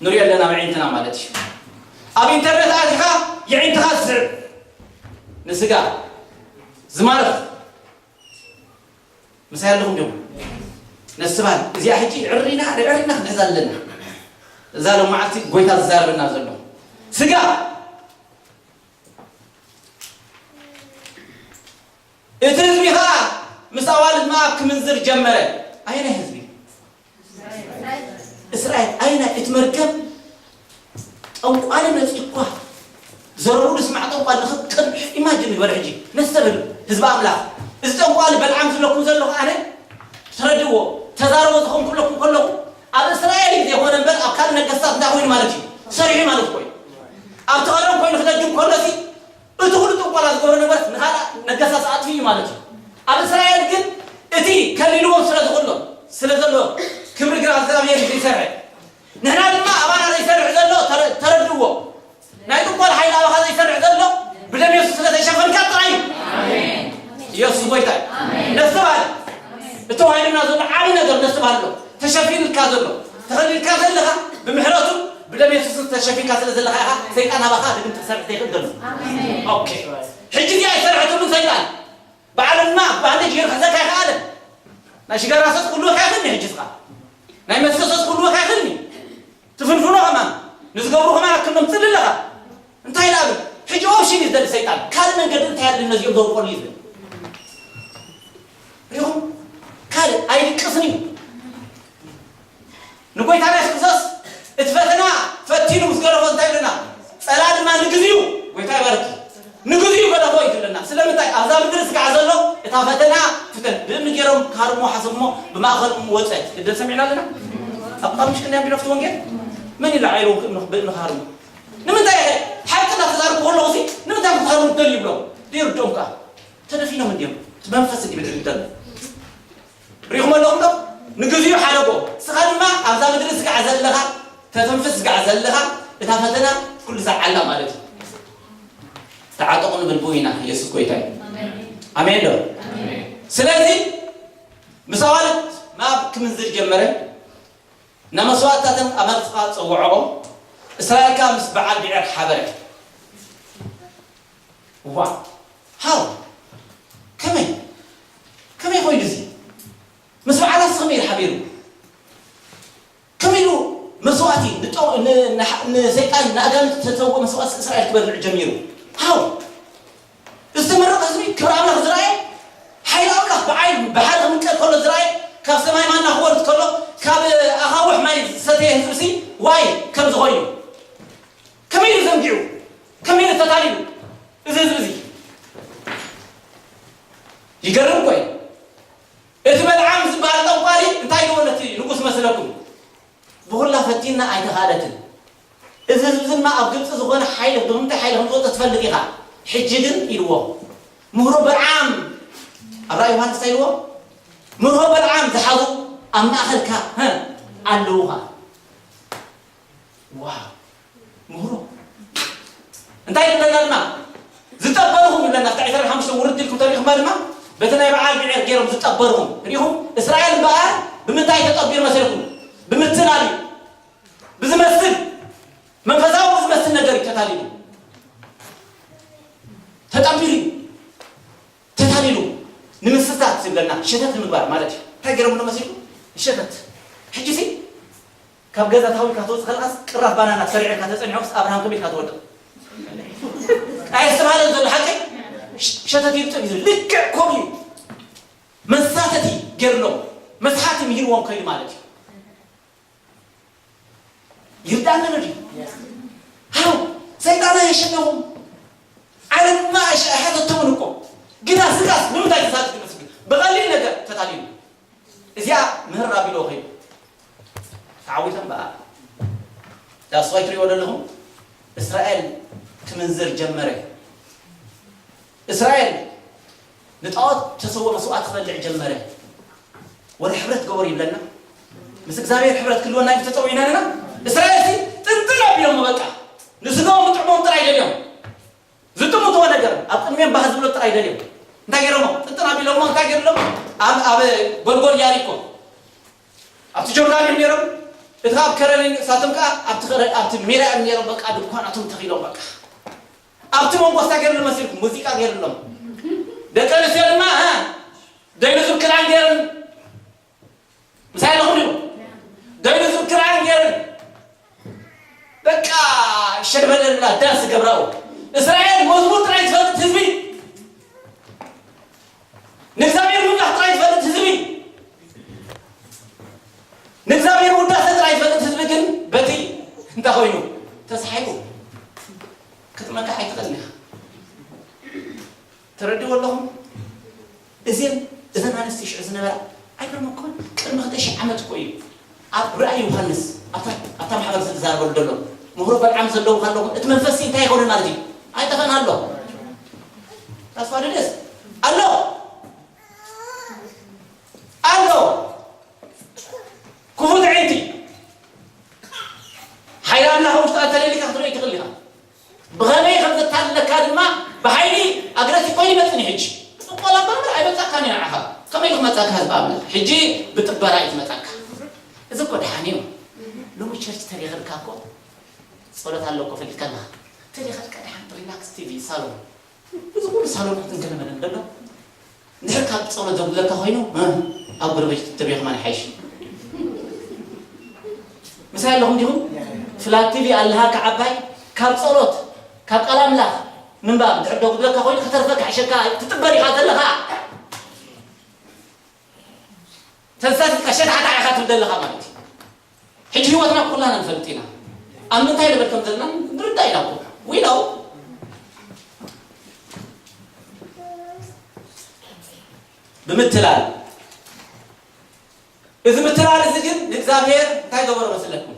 ንሪኦ ኣለና ብዕይንትና ማለት እዩ። ኣብ ኢንተርነት ኣቲኻ የዒንትኻ ዝስዕብ ንስጋ ዝማርኽ ምሳይ ኣለኹም ዲኹም? ነስባል እዚኣ ሕጂ ዕሪና ዕሪና ክንሕዛ ኣለና። እዛ ሎማዓልቲ ጎይታ ዝዛረበና ዘሎ ስጋ። እቲ ህዝቢ ኸዓ ምስ ኣዋልድ መኣብ ክምንዝር ጀመረ። ኣየናይ ህዝቢ? እስራኤል። ኣየናይ? እቲ መርገም ጠንቋሊ መጺኡ እኳ ዘረቡ ዝስማዕ ጠንቋሊ ንኽትቀንሑ ኢማጅን ግበር። ሕጂ ነስተብህል ህዝቢ ኣምላኽ። እዚ ጠንቋሊ በልዓም ዝብለኩም ዘለኹ ኣነ ተረድእዎ፣ ተዛረቦ ዝኾንኩለኩም ከለኹ ኣብ እስራኤል እዩ ዘይኮነ እምበር ኣብ ካልእ ነገስታት እንታይ ኮይኑ ማለት እዩ? ሰሪሑ ማለት እኮ እዩ። ኣብቲ ቀደም ኮይኑ ክደግም ከሎሲ እቲ ኩሉ ጥንቆላ ዝገብሮ ንብረት ንኻልእ ነገስታት ኣጥፊኡ እዩ ማለት እዩ። ኣብ እስራኤል ግን እቲ ከሊልዎም ስለ ዝኽእሎ፣ ስለ ዘሎ ክብሪ ግራ እግዚኣብሔር እዩ ዘይሰርሕ። ንሕና ድማ ኣባና ዘይሰርሕ ዘሎ ተረ-፣ ተረድእዎ። ናይ ጥንቆላ ሓይሊ ኣባኻ ዘይሰርሕ ዘሎ ብደም የሱስ ስለ ተሸፈንካ ጥራይ እዩ። ኢየሱስ ጎይታ እዩ። ነስተባህል። እቲ ተዋሂዱና ዘሎ ዓቢ ነገር ነስተባህል ኣሎ። ተሸፊንልካ ዘሎ፣ ተኸሊልካ ዘለኻ ብምሕረቱ ብደም የሱስ ተሸፊንካ ስለ ዘለኻ ኢኻ ሰይጣን ኣባኻ ድግምቲ ክሰርሕ ዘይኽእል ዘሎ። ኦኬ። ሕጂ እዚኣ ኣይሰርሐትሉን ሰይጣን። ብዓለምና ባንዴጅ ገይሩ ክሕዘካ ኣይከኣለን። ናይ ሽጋራ ሰስ ክህልወካ ይኽእልኒ ሕጂ እስኻ። ናይ መስተ ሰስ ክህልወካ ይኽእልኒ። ትፍንፍኖ ከማን፣ ንዝገብሩ ከማን ኣክሎም ትጽሊ ኣለኻ። እንታይ ኢላ ብል? ሕጂ ኦፕሽን እዩ ዝደሊ ሰይጣን። ካልእ መንገዲ እንታይ ኣሎ ነዚኦም ዘውርቀሉ እዩ ዝብል። ሪኹም? ካልእ ኣይድቅስን እዩ። ንጎይታና የሱስ ክርስቶስ እቲ ፈተና ንግዚኡ፣ ጎይታ ይባርኪ፣ ንግዚኡ ገደፎ እዩ ትብለና። ስለምንታይ ኣብዛ ምድሪ ስጋዕ ዘሎ እታ ፈተና ፍተን ብእምኒ ገይሮም ካርሞ ሓሰብሞ ብማእኸል ወፀ። ግደል ሰሚዕና ኣለና። ኣብ ቃል ምሽክና ቢረፍቲ ወንጌል መን ኢላ ዓይሩ ብእምኒ ካርሞ? ንምንታይ ሓቂ እናተዛረብኩ ከለኹ ሲ ንምንታይ ክትሃርሙ ትደልዩ ይብሎም። ዘይርድኦም ከዓ ተደፊኖም እንዲዮም። እቲ መንፈስ እንዲ ብድሪ ይደሎ። ሪኹም ኣለኹም ዶ? ንግዚኡ ሓደጎ። ንስኻ ድማ ኣብዛ ምድሪ ስጋዕ ዘለኻ፣ ተተንፍስ ስጋዕ ዘለኻ፣ እታ ፈተና ኩሉ ሰዓላ ማለት እዩ። ተዓጠቑ ንብል ብኡ ኢና። ኢየሱስ ጎይታ እዩ። ኣሜን ዶ? ስለዚ ምስ ኣዋልድ ማብ ክምንዝር ጀመረ። ናብ መስዋእትታተን ኣመልክኻ ጸውዖኦ። እስራኤል ከኣ ምስ በዓል ብዔር ሓበረ። ዋ ሃው ከመይ ከመይ ኮይኑ እዚ ምስ በዓላት ከመይ ሓቢሩ ከመይ ኢሉ መስዋእቲ ንጠ- ን- ንሓ- ንሰይጣን ንኣጋንንቲ ተሰውኦ መስዋእቲ እስራኤል ክበልዕ ጀሚሩ። ሃው ዝተመረቐ ህዝቢ ክብሪ ኣምላኽ ዝረኣየ ሓይሊ ኣምላኽ ብዓይኑ ብሓደ ክምንቀል ከሎ ዝረኣየ ካብ ሰማይ ማና ክወርድ ከሎ ካብ ኣኻውሕ ማይ ዝሰተየ ህዝቢ ሲ ዋይ ከም ዝኾይኑ ከመይ ኢሉ ዘንጊዑ ከመይ ኢሉ ተታሊሉ እዚ ህዝቢ እዚ ይገርም እኮ እዩ። እቲ በልዓም ዝበሃል ጠንቋሊ እንታይ ኢልዎ ነቲ ንጉስ መስለኩም? ብኹላ ፈቲና ኣይተኻእለትን። እዚ ህዝቢ ድማ ኣብ ግብፂ ዝኾነ ሓይሊ ብምንታይ ሓይሊ ከምዝወፀ ትፈልጥ ኢኻ። ሕጂ ግን ኢልዎ ምህሮ በልዓም ኣብ ራእይ ዮሃንስ እንታይ ኢልዎ? ምህሮ በልዓም ዝሓዙ ኣብ ማእኸልካ ኣለውኻ። ዋ ምህሮ እንታይ ይብለና ድማ ዝጠበርኹም ይብለና። ፍታ ዕስራን ሓሙሽተን ውርድ ኢልኩም ተሪኽማ ድማ በቲ ናይ በዓል ብዔር ገይሮም ዝጠበርኹም ሪኹም። እስራኤል እምበኣር ብምንታይ ተጠቢሩ መሲልኩም? ብምትላል እዩ። ብዝመስል መንፈሳዊ ብዝመስል ነገር እዩ ተታሊሉ ተጠቢሩ እዩ። ተታሊሉ ንምስታት ዝብለና ሸተት ንምግባር ማለት እዩ። እንታይ ገይሮም ኣሎ መሲልኩም? ሸተት። ሕጂ ሲ ካብ ገዛ ተሃዊልካ ትወፅእ ከለኻስ ቅራፍ ባናና ተሰሪዕካ ተፀኒሖስ ኣብርሃም ከመይ ኢልካ ትወድቕ? ኣየስተባሃለን ዘሎ ሓቂ ሸተት ይርጥብ እዩ። ልክዕ ከምኡ እዩ። መሳተቲ ገይርሎም መስሓቲ ምሂርዎም ከይዱ ማለት እዩ። ይርዳእና ነዲ ሃው ሰይጣን ኣየሸነኹም ዓለምና ኣይሓተቶምን እኮ ግና ስጋስ ንምንታይ ተሳትፍ ይመስል ብቐሊል ነገር ተታሊሉ እዚኣ ምህር ኣቢሎ ኸይዱ ተዓዊቶም በኣ ዳስዋይ ትሪኦ ዘለኹም እስራኤል ክምንዝር ጀመረ እስራኤል ንጣዖት ተሰዎ መስዋዕት ክበልዕ ጀመረ ወደ ሕብረት ገበሩ ይብለና ምስ እግዚኣብሔር ሕብረት ክልወና እዩ ተፀዊዕና ነና እስራኤል ሲ ጥንጥን ኣቢሎሞ በቃ ንስጋኦም ንጥዕሞም ጥራይ ደልዮም ዝጥምትዎ ነገር ኣብ ቅድሚኦም ባህ ዝብሎ ጥራይ ደልዮም እንታይ ገይሮሞ ጥንጥን ኣቢሎሞ እንታይ ገይርሎም ኣብ ኣብ ጎልጎል ያሪኮ ኣብቲ ጆርዳን እዮም ነይሮም እቲ ካብ ከረን እሳቶም ከዓ ኣብቲ ሜዳ እዮም ነይሮም በቃ ድኳናቶም ተኺሎም በቃ ኣብቲ መንጎ እንታይ ገይርሎም መሲልኩም ሙዚቃ ገይርሎም ደቂ ኣንስትዮ ድማ ደይኑ ዝብ ክዳን ገይረን ምሳይ ኣለኹም ድዩ ደይኑ ዝብ ክዳን ገይረን በቃ ሸድበለላ ዳንስ ገብራኡ እስራኤል መዝሙር ጥራይ ዝፈልጥ ህዝቢ ንእግዚኣብሔር ምምላኽ ጥራይ ዝፈልጥ ህዝቢ ንእግዚኣብሔር ውዳሰ ጥራይ ዝፈልጥ ህዝቢ ግን በቲ እንታይ ኮይኑ ተሳሒቡ ክትመካሕ ኣይትኽእልን ኢኻ ተረድዎ ኣለኹም እዚን እዘን ኣንስቲ ሽዑ ዝነበራ ኣይገርመኩም ቅድሚ ክልተ ሽሕ ዓመት እኮ እዩ ኣብ ራእይ ዮሃንስ ኣብታ ኣብታ ማሕበር ዝዛረበሉ ዘሎ ምህሮ በልዓም ዘለዉ ካለኹም እቲ መንፈስ እንታይ ይኸውን ማለት እዩ ኣይጠፈን ኣሎ ታስፋ ደደስ ኣሎ ኣሎ ክፉት ዕይቲ ሓይላ ኣምላኽ ውሽጢ ተለሊካ ክትርኢ ትኽእል ኢኻ ብኸመይ ከም ዘታልለካ ድማ ብሓይሊ ኣግረሲቭ ኮይኑ ይመፅኒ ሕጂ ቆላ በምር ኣይመፃካን እዩ ንዓኻ ከመይ ክመፃካ ህዝቢ ኣምላኽ ሕጂ ብጥበራ እዩ ዝመፃካ እዚ እኮ ድሓን እዩ ሎሚ ቸርች ተሪኸልካ እኮ ጸሎት ኣሎ እኮ ፈሊጥካ ኣለኻ ተሪኸልካ ድሓን ሪላክስ ቲቪ ሳሎን እዚ ኩሉ ሳሎን ክትንከለመለን ደሎ እንድሕር ካብ ጸሎት ዘጉድለካ ኮይኑ ኣብ ጎረቤት ትተብዮ ከማን ይሓይሽ ምሳይ ኣለኹም ዲኹም ፍላት ቲቪ ኣለሃካ ዓባይ ካብ ጸሎት ካብ ቃል ኣምላኽ ምንባብ እንድሕር ዘጉድለካ ኮይኑ ከተርፈካ ሕሸካ ትጥበር ኢኻ ዘለኻ ተንሳት ቀሸት ሓታ ኢኻ ትብል ዘለኻ ማለት እዩ ሕጂ ህይወትና ኩላና ንፈልጥ ኢና ኣብ ምንታይ ንብል ከም ዘለና ንርዳ ኢና እኮ We know ብምትላል። እዚ ምትላል እዚ ግን ንእግዚኣብሔር እንታይ ገበሮ መስለኩም?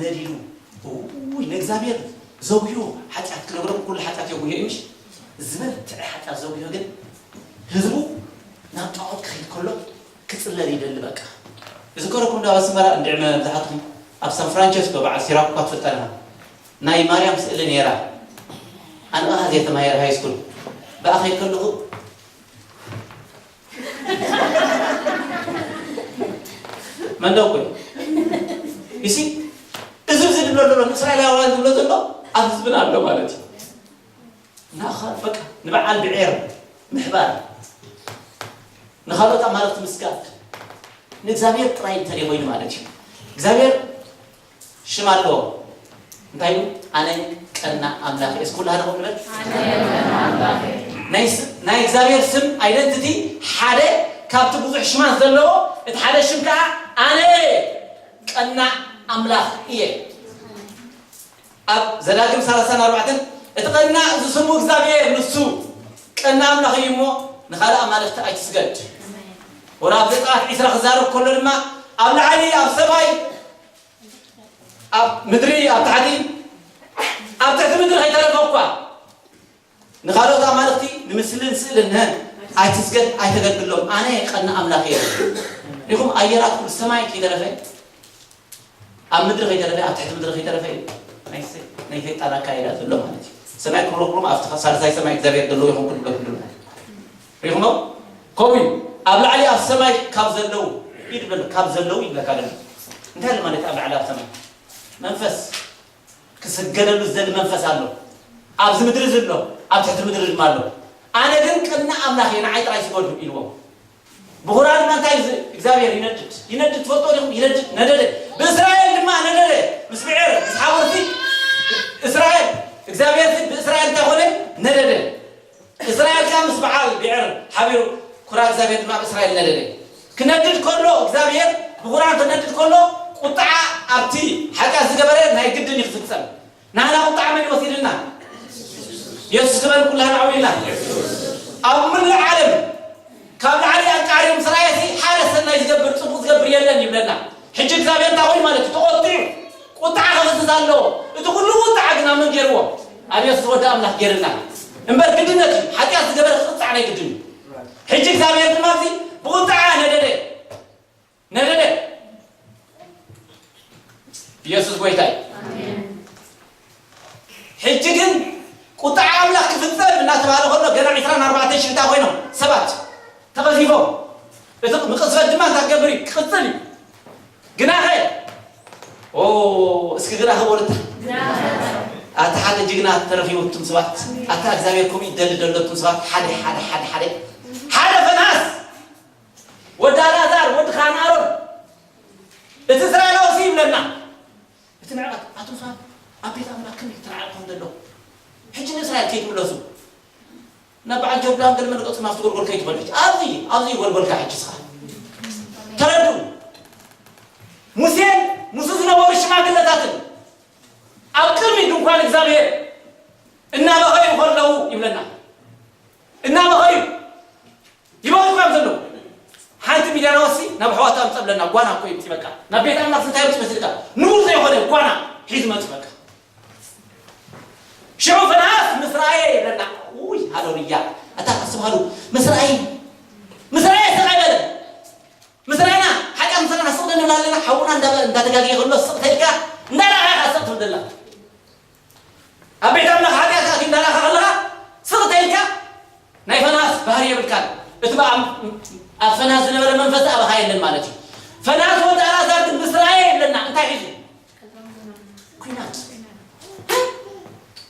ነዲዱ። ውይ፣ ንእግዚኣብሔር ዘጉዮ ሓጢኣት ክነግረኩም፣ ኩሉ ሓጢኣት የጉዮ እዩ፣ ምሽ? ዝበርትዐ ሓጢኣት ዘጉዮ ግን ህዝቡ ናብ ጣዖት ክኸይድ ከሎ ክጽለል ይደሊ። በቃ፣ እዝከረኩም፣ ዳ ኣስመራ እንድዕመ ብዝሓትኩም ኣብ ሳን ፍራንቸስኮ በዓል ሲራኩ እኳ ትፈልጣ ኣለና። ናይ ማርያም ስእሊ ነይራ። ኣነ ከኣ እዚኣ ተማሂረ ሃይ ስኩል። ብኣ ከይድ ከለኹ መንደው ኮይኑ፣ ይሲ፣ እዚ፣ እዚ ዝብሎ ዘሎ፣ ንእስራኤላውያን ዝብሎ ዘሎ ኣብ ህዝብና ኣሎ ማለት እዩ። እና ኸ-፣ በቃ፣ ንበዓል ብዔር ምሕባር፣ ንኻልኦት ኣማልኽቲ ምስጋድ፣ ንእግዚኣብሔር ጥራይ እንተደይ ኮይኑ ማለት እዩ። እግዚኣብሔር ሽም ኣለዎ። እንታይ እዩ? ኣነ ቀና ኣምላኽ እየ። እስኪ ኩሉ ሓደ ንበል። ናይ ስ-፣ ናይ እግዚኣብሔር ስም ኣይደንቲቲ ሓደ ካብቲ ብዙሕ ሽማት ዘለዎ፣ እቲ ሓደ ሽም ከዓ ኣነ ቀና ኣምላኽ እየ። ኣብ ዘዳግም ሰላሳን ኣርባዕተን፣ እቲ ቀና እዚ ስሙ እግዚኣብሔር ንሱ ቀና ኣምላኽ እዩ እሞ፣ ንኻልእ ኣማልኽቲ ኣይትስገድ። ወላ ኣብ ዘጸኣት ዒስራ ክዛረብ ከሎ ድማ፣ ኣብ ላዕሊ ኣብ ሰማይ፣ ኣብ ምድሪ ኣብ ታሕቲ፣ ኣብ ትሕቲ ምድሪ ከይተረፈ እኳ፣ ንኻልኦት ኣማልኽቲ፣ ንምስልን ስእልን፣ ነ-፣ ኣይትስገድ፣ ኣይተገልግሎም። ኣነ ቀና ኣምላኽ እየ። ኢኹም ኣየራት ኩሉ ሰማይ ከይተረፈ፣ ኣብ ምድሪ ከይተረፈ፣ ኣብ ትሕቲ ምድሪ ከይተረፈ፣ ናይ ሰ-፣ ናይ ሰይጣን ኣካይዳ ዘሎ ማለት እዩ። ሰማይ ክብሎ ክብሎም ኣብቲ ሳልሳይ ሰማይ እግዚኣብሔር ዘለዎ ይኹን ክብሎ ክብሎ። ሪኹሞ? ከምኡ እዩ። ኣብ ላዕሊ ኣብ ሰማይ ካብ ዘለዉ፣ ኢድ በል፣ ካብ ዘለዉ ይብለካ ዘሎ። እንታይ ኣሎ ማለት ኣብ ላዕሊ ኣብ ሰማይ? መንፈስ። ክስገደሉ ዝደሊ መንፈስ ኣሎ። ኣብዚ ምድሪ ዘሎ፣ ኣብ ትሕቲ ምድሪ ድማ ኣሎ። ኣነ ግን ቅነ ኣምላኽ እየ፣ ንዓይ ጥራይ ስገዱ ኢልዎም። ብኹራ ድማ እንታይ ዝ-፣ እግዚኣብሔር ይነድድ። ይነድድ ትፈልጦ ዲኹም? ይነድድ፣ ነደደ። ብእስራኤል ድማ ነደደ። ምስ ብዔር፣ ምስ ሓወልቲ እስራኤል፣ እግዚኣብሔር ብእስራኤል እንታይ ኾነ? ነደደ። እስራኤል ከኣ ምስ በዓል ብዔር ሓቢሩ፣ ኩራ እግዚኣብሔር ድማ ኣብ እስራኤል ነደደ። ክነድድ ከሎ እግዚኣብሔር ብኹራ ክነድድ ከሎ ቁጥዓ ኣብቲ ሓጢኣት ዝገበረ ናይ ግድን እዩ ክፍጸም። ናህና ቁጥዓ መን ይወሲድልና? የሱስ ክበል ኩላህና ዓው ኢልና። ኣብ ምሉእ ዓለም ካብ ላዕሊ ኣንቃርዮም ስራየሲ ሓደ ሰናይ ዝገብር ጽቡቕ ዝገብር የለን ይብለና። ሕጂ እግዚኣብሔር እንታይ ኮይኑ ማለት እዩ? ተቖጢዑ። ቁጥዓ ክፍስስ ኣለዎ። እቲ ኩሉ ቁጥዓ ግን ኣብ መን ገይርዎ? ኣብ የሱስ ወዲ ኣምላኽ ገይርና። እምበር ግድነት እዩ። ሓጢኣት ዝገበረ ክቕጻዕ ናይ ግድን እዩ። ሕጂ እግዚኣብሔር ድማ እዚ ብቁጥዓ ነደደ። ነደደ። ኢየሱስ ጎይታ እዩ። ሕጂ ግን ቁጥዓ ኣምላኽ ክፍጸም እናተባህለ ከሎ ገና ዒስራን ኣርባዕተን ሽሕታ ኮይኖም ሰባት ተቐዚፎም። እቲ ምቕዝፈት ድማ እንታይ ክገብር እዩ? ክቕጽል እዩ። ግናኸ፣ ኦ፣ እስኪ ግናኸ በሉታ። ኣታ ሓደ ጅግና ተረኺቡ እቱም ሰባት። ኣታ እግዚኣብሔር ከምኡ ይደሊ ደሎ እቱም ሰባት። ሓደ፣ ሓደ፣ ሓደ፣ ሓደ። ሓደ ፈናስ። ወዲ ኣልኣዛር፣ ወዲ ካህን ኣሮን። እቲ እስራኤላዊ ሲ ይብለና። እቲ ንዕቀት፣ ኣቱም ሰባት ኣብ ቤት ኣምላኽ ከመይ ተራዕቆም ዘሎ። ሕጂ ንእስራኤል ከይትምለሱ። ናብ በዓል ጆርዳን ገለ መለቀጽ ናብቲ ጎልጎል ከይትበልሕ። ኣብዚ፣ ኣብዚ ጎልጎልካ ሕጂ ስኻ። ተረዱ። ሙሴን ምስኡ ዝነበሩ ሽማግለታትን ኣብ ቅድሚ ድንኳን እግዚኣብሔር እናበኸዩ ከለዉ ይብለና። እናበኸዩ ይበኸዩ እዮም ዘለዉ። ሓንቲ ሚድያናወሲ ናብ ኣሕዋታ ኣምጸብለና፣ ጓና እኮ እዩ በቃ። ናብ ቤት ኣምላኽ እንታይ ይመጽእ መስልካ? ንቡር ዘይኮነ ጓና ሒዙ መጽእ በቃ። ሽዑ ፍንሃስ ምስ ረኣየ ይብለና። ውይ፣ ሃለሉያ። ኣታ ኣስብ ሃሉ፣ ምስ ረኣየ፣ ምስ ረኣየ ስቕ ኣይበለን። ምስ ረኣና፣ ሓጢኣት ምስ ረኣና ስቕ ንብል ኣለና። ሓውና እንዳ-፣ እንዳተጋገየ ከሎ ስቕ ተልካ፣ እንዳረኣኻ ስቕ ትብል ዘላ። ኣብ ቤት ኣምላኽ ሓጢኣት ኣትዩ እንዳረኣኻ ከለኻ ስቕ ተልካ፣ ናይ ፈናስ ባህሪ የብልካን። እቲ ብኣ-፣ ኣብ ፈናስ ዝነበረ መንፈስ ኣባኻ የለን ማለት እዩ። ፈናስ ወዲ ኣልኣዛር ግን ምስ ረኣየ ይብለና፣ እንታይ ሒዙ? ኲናት።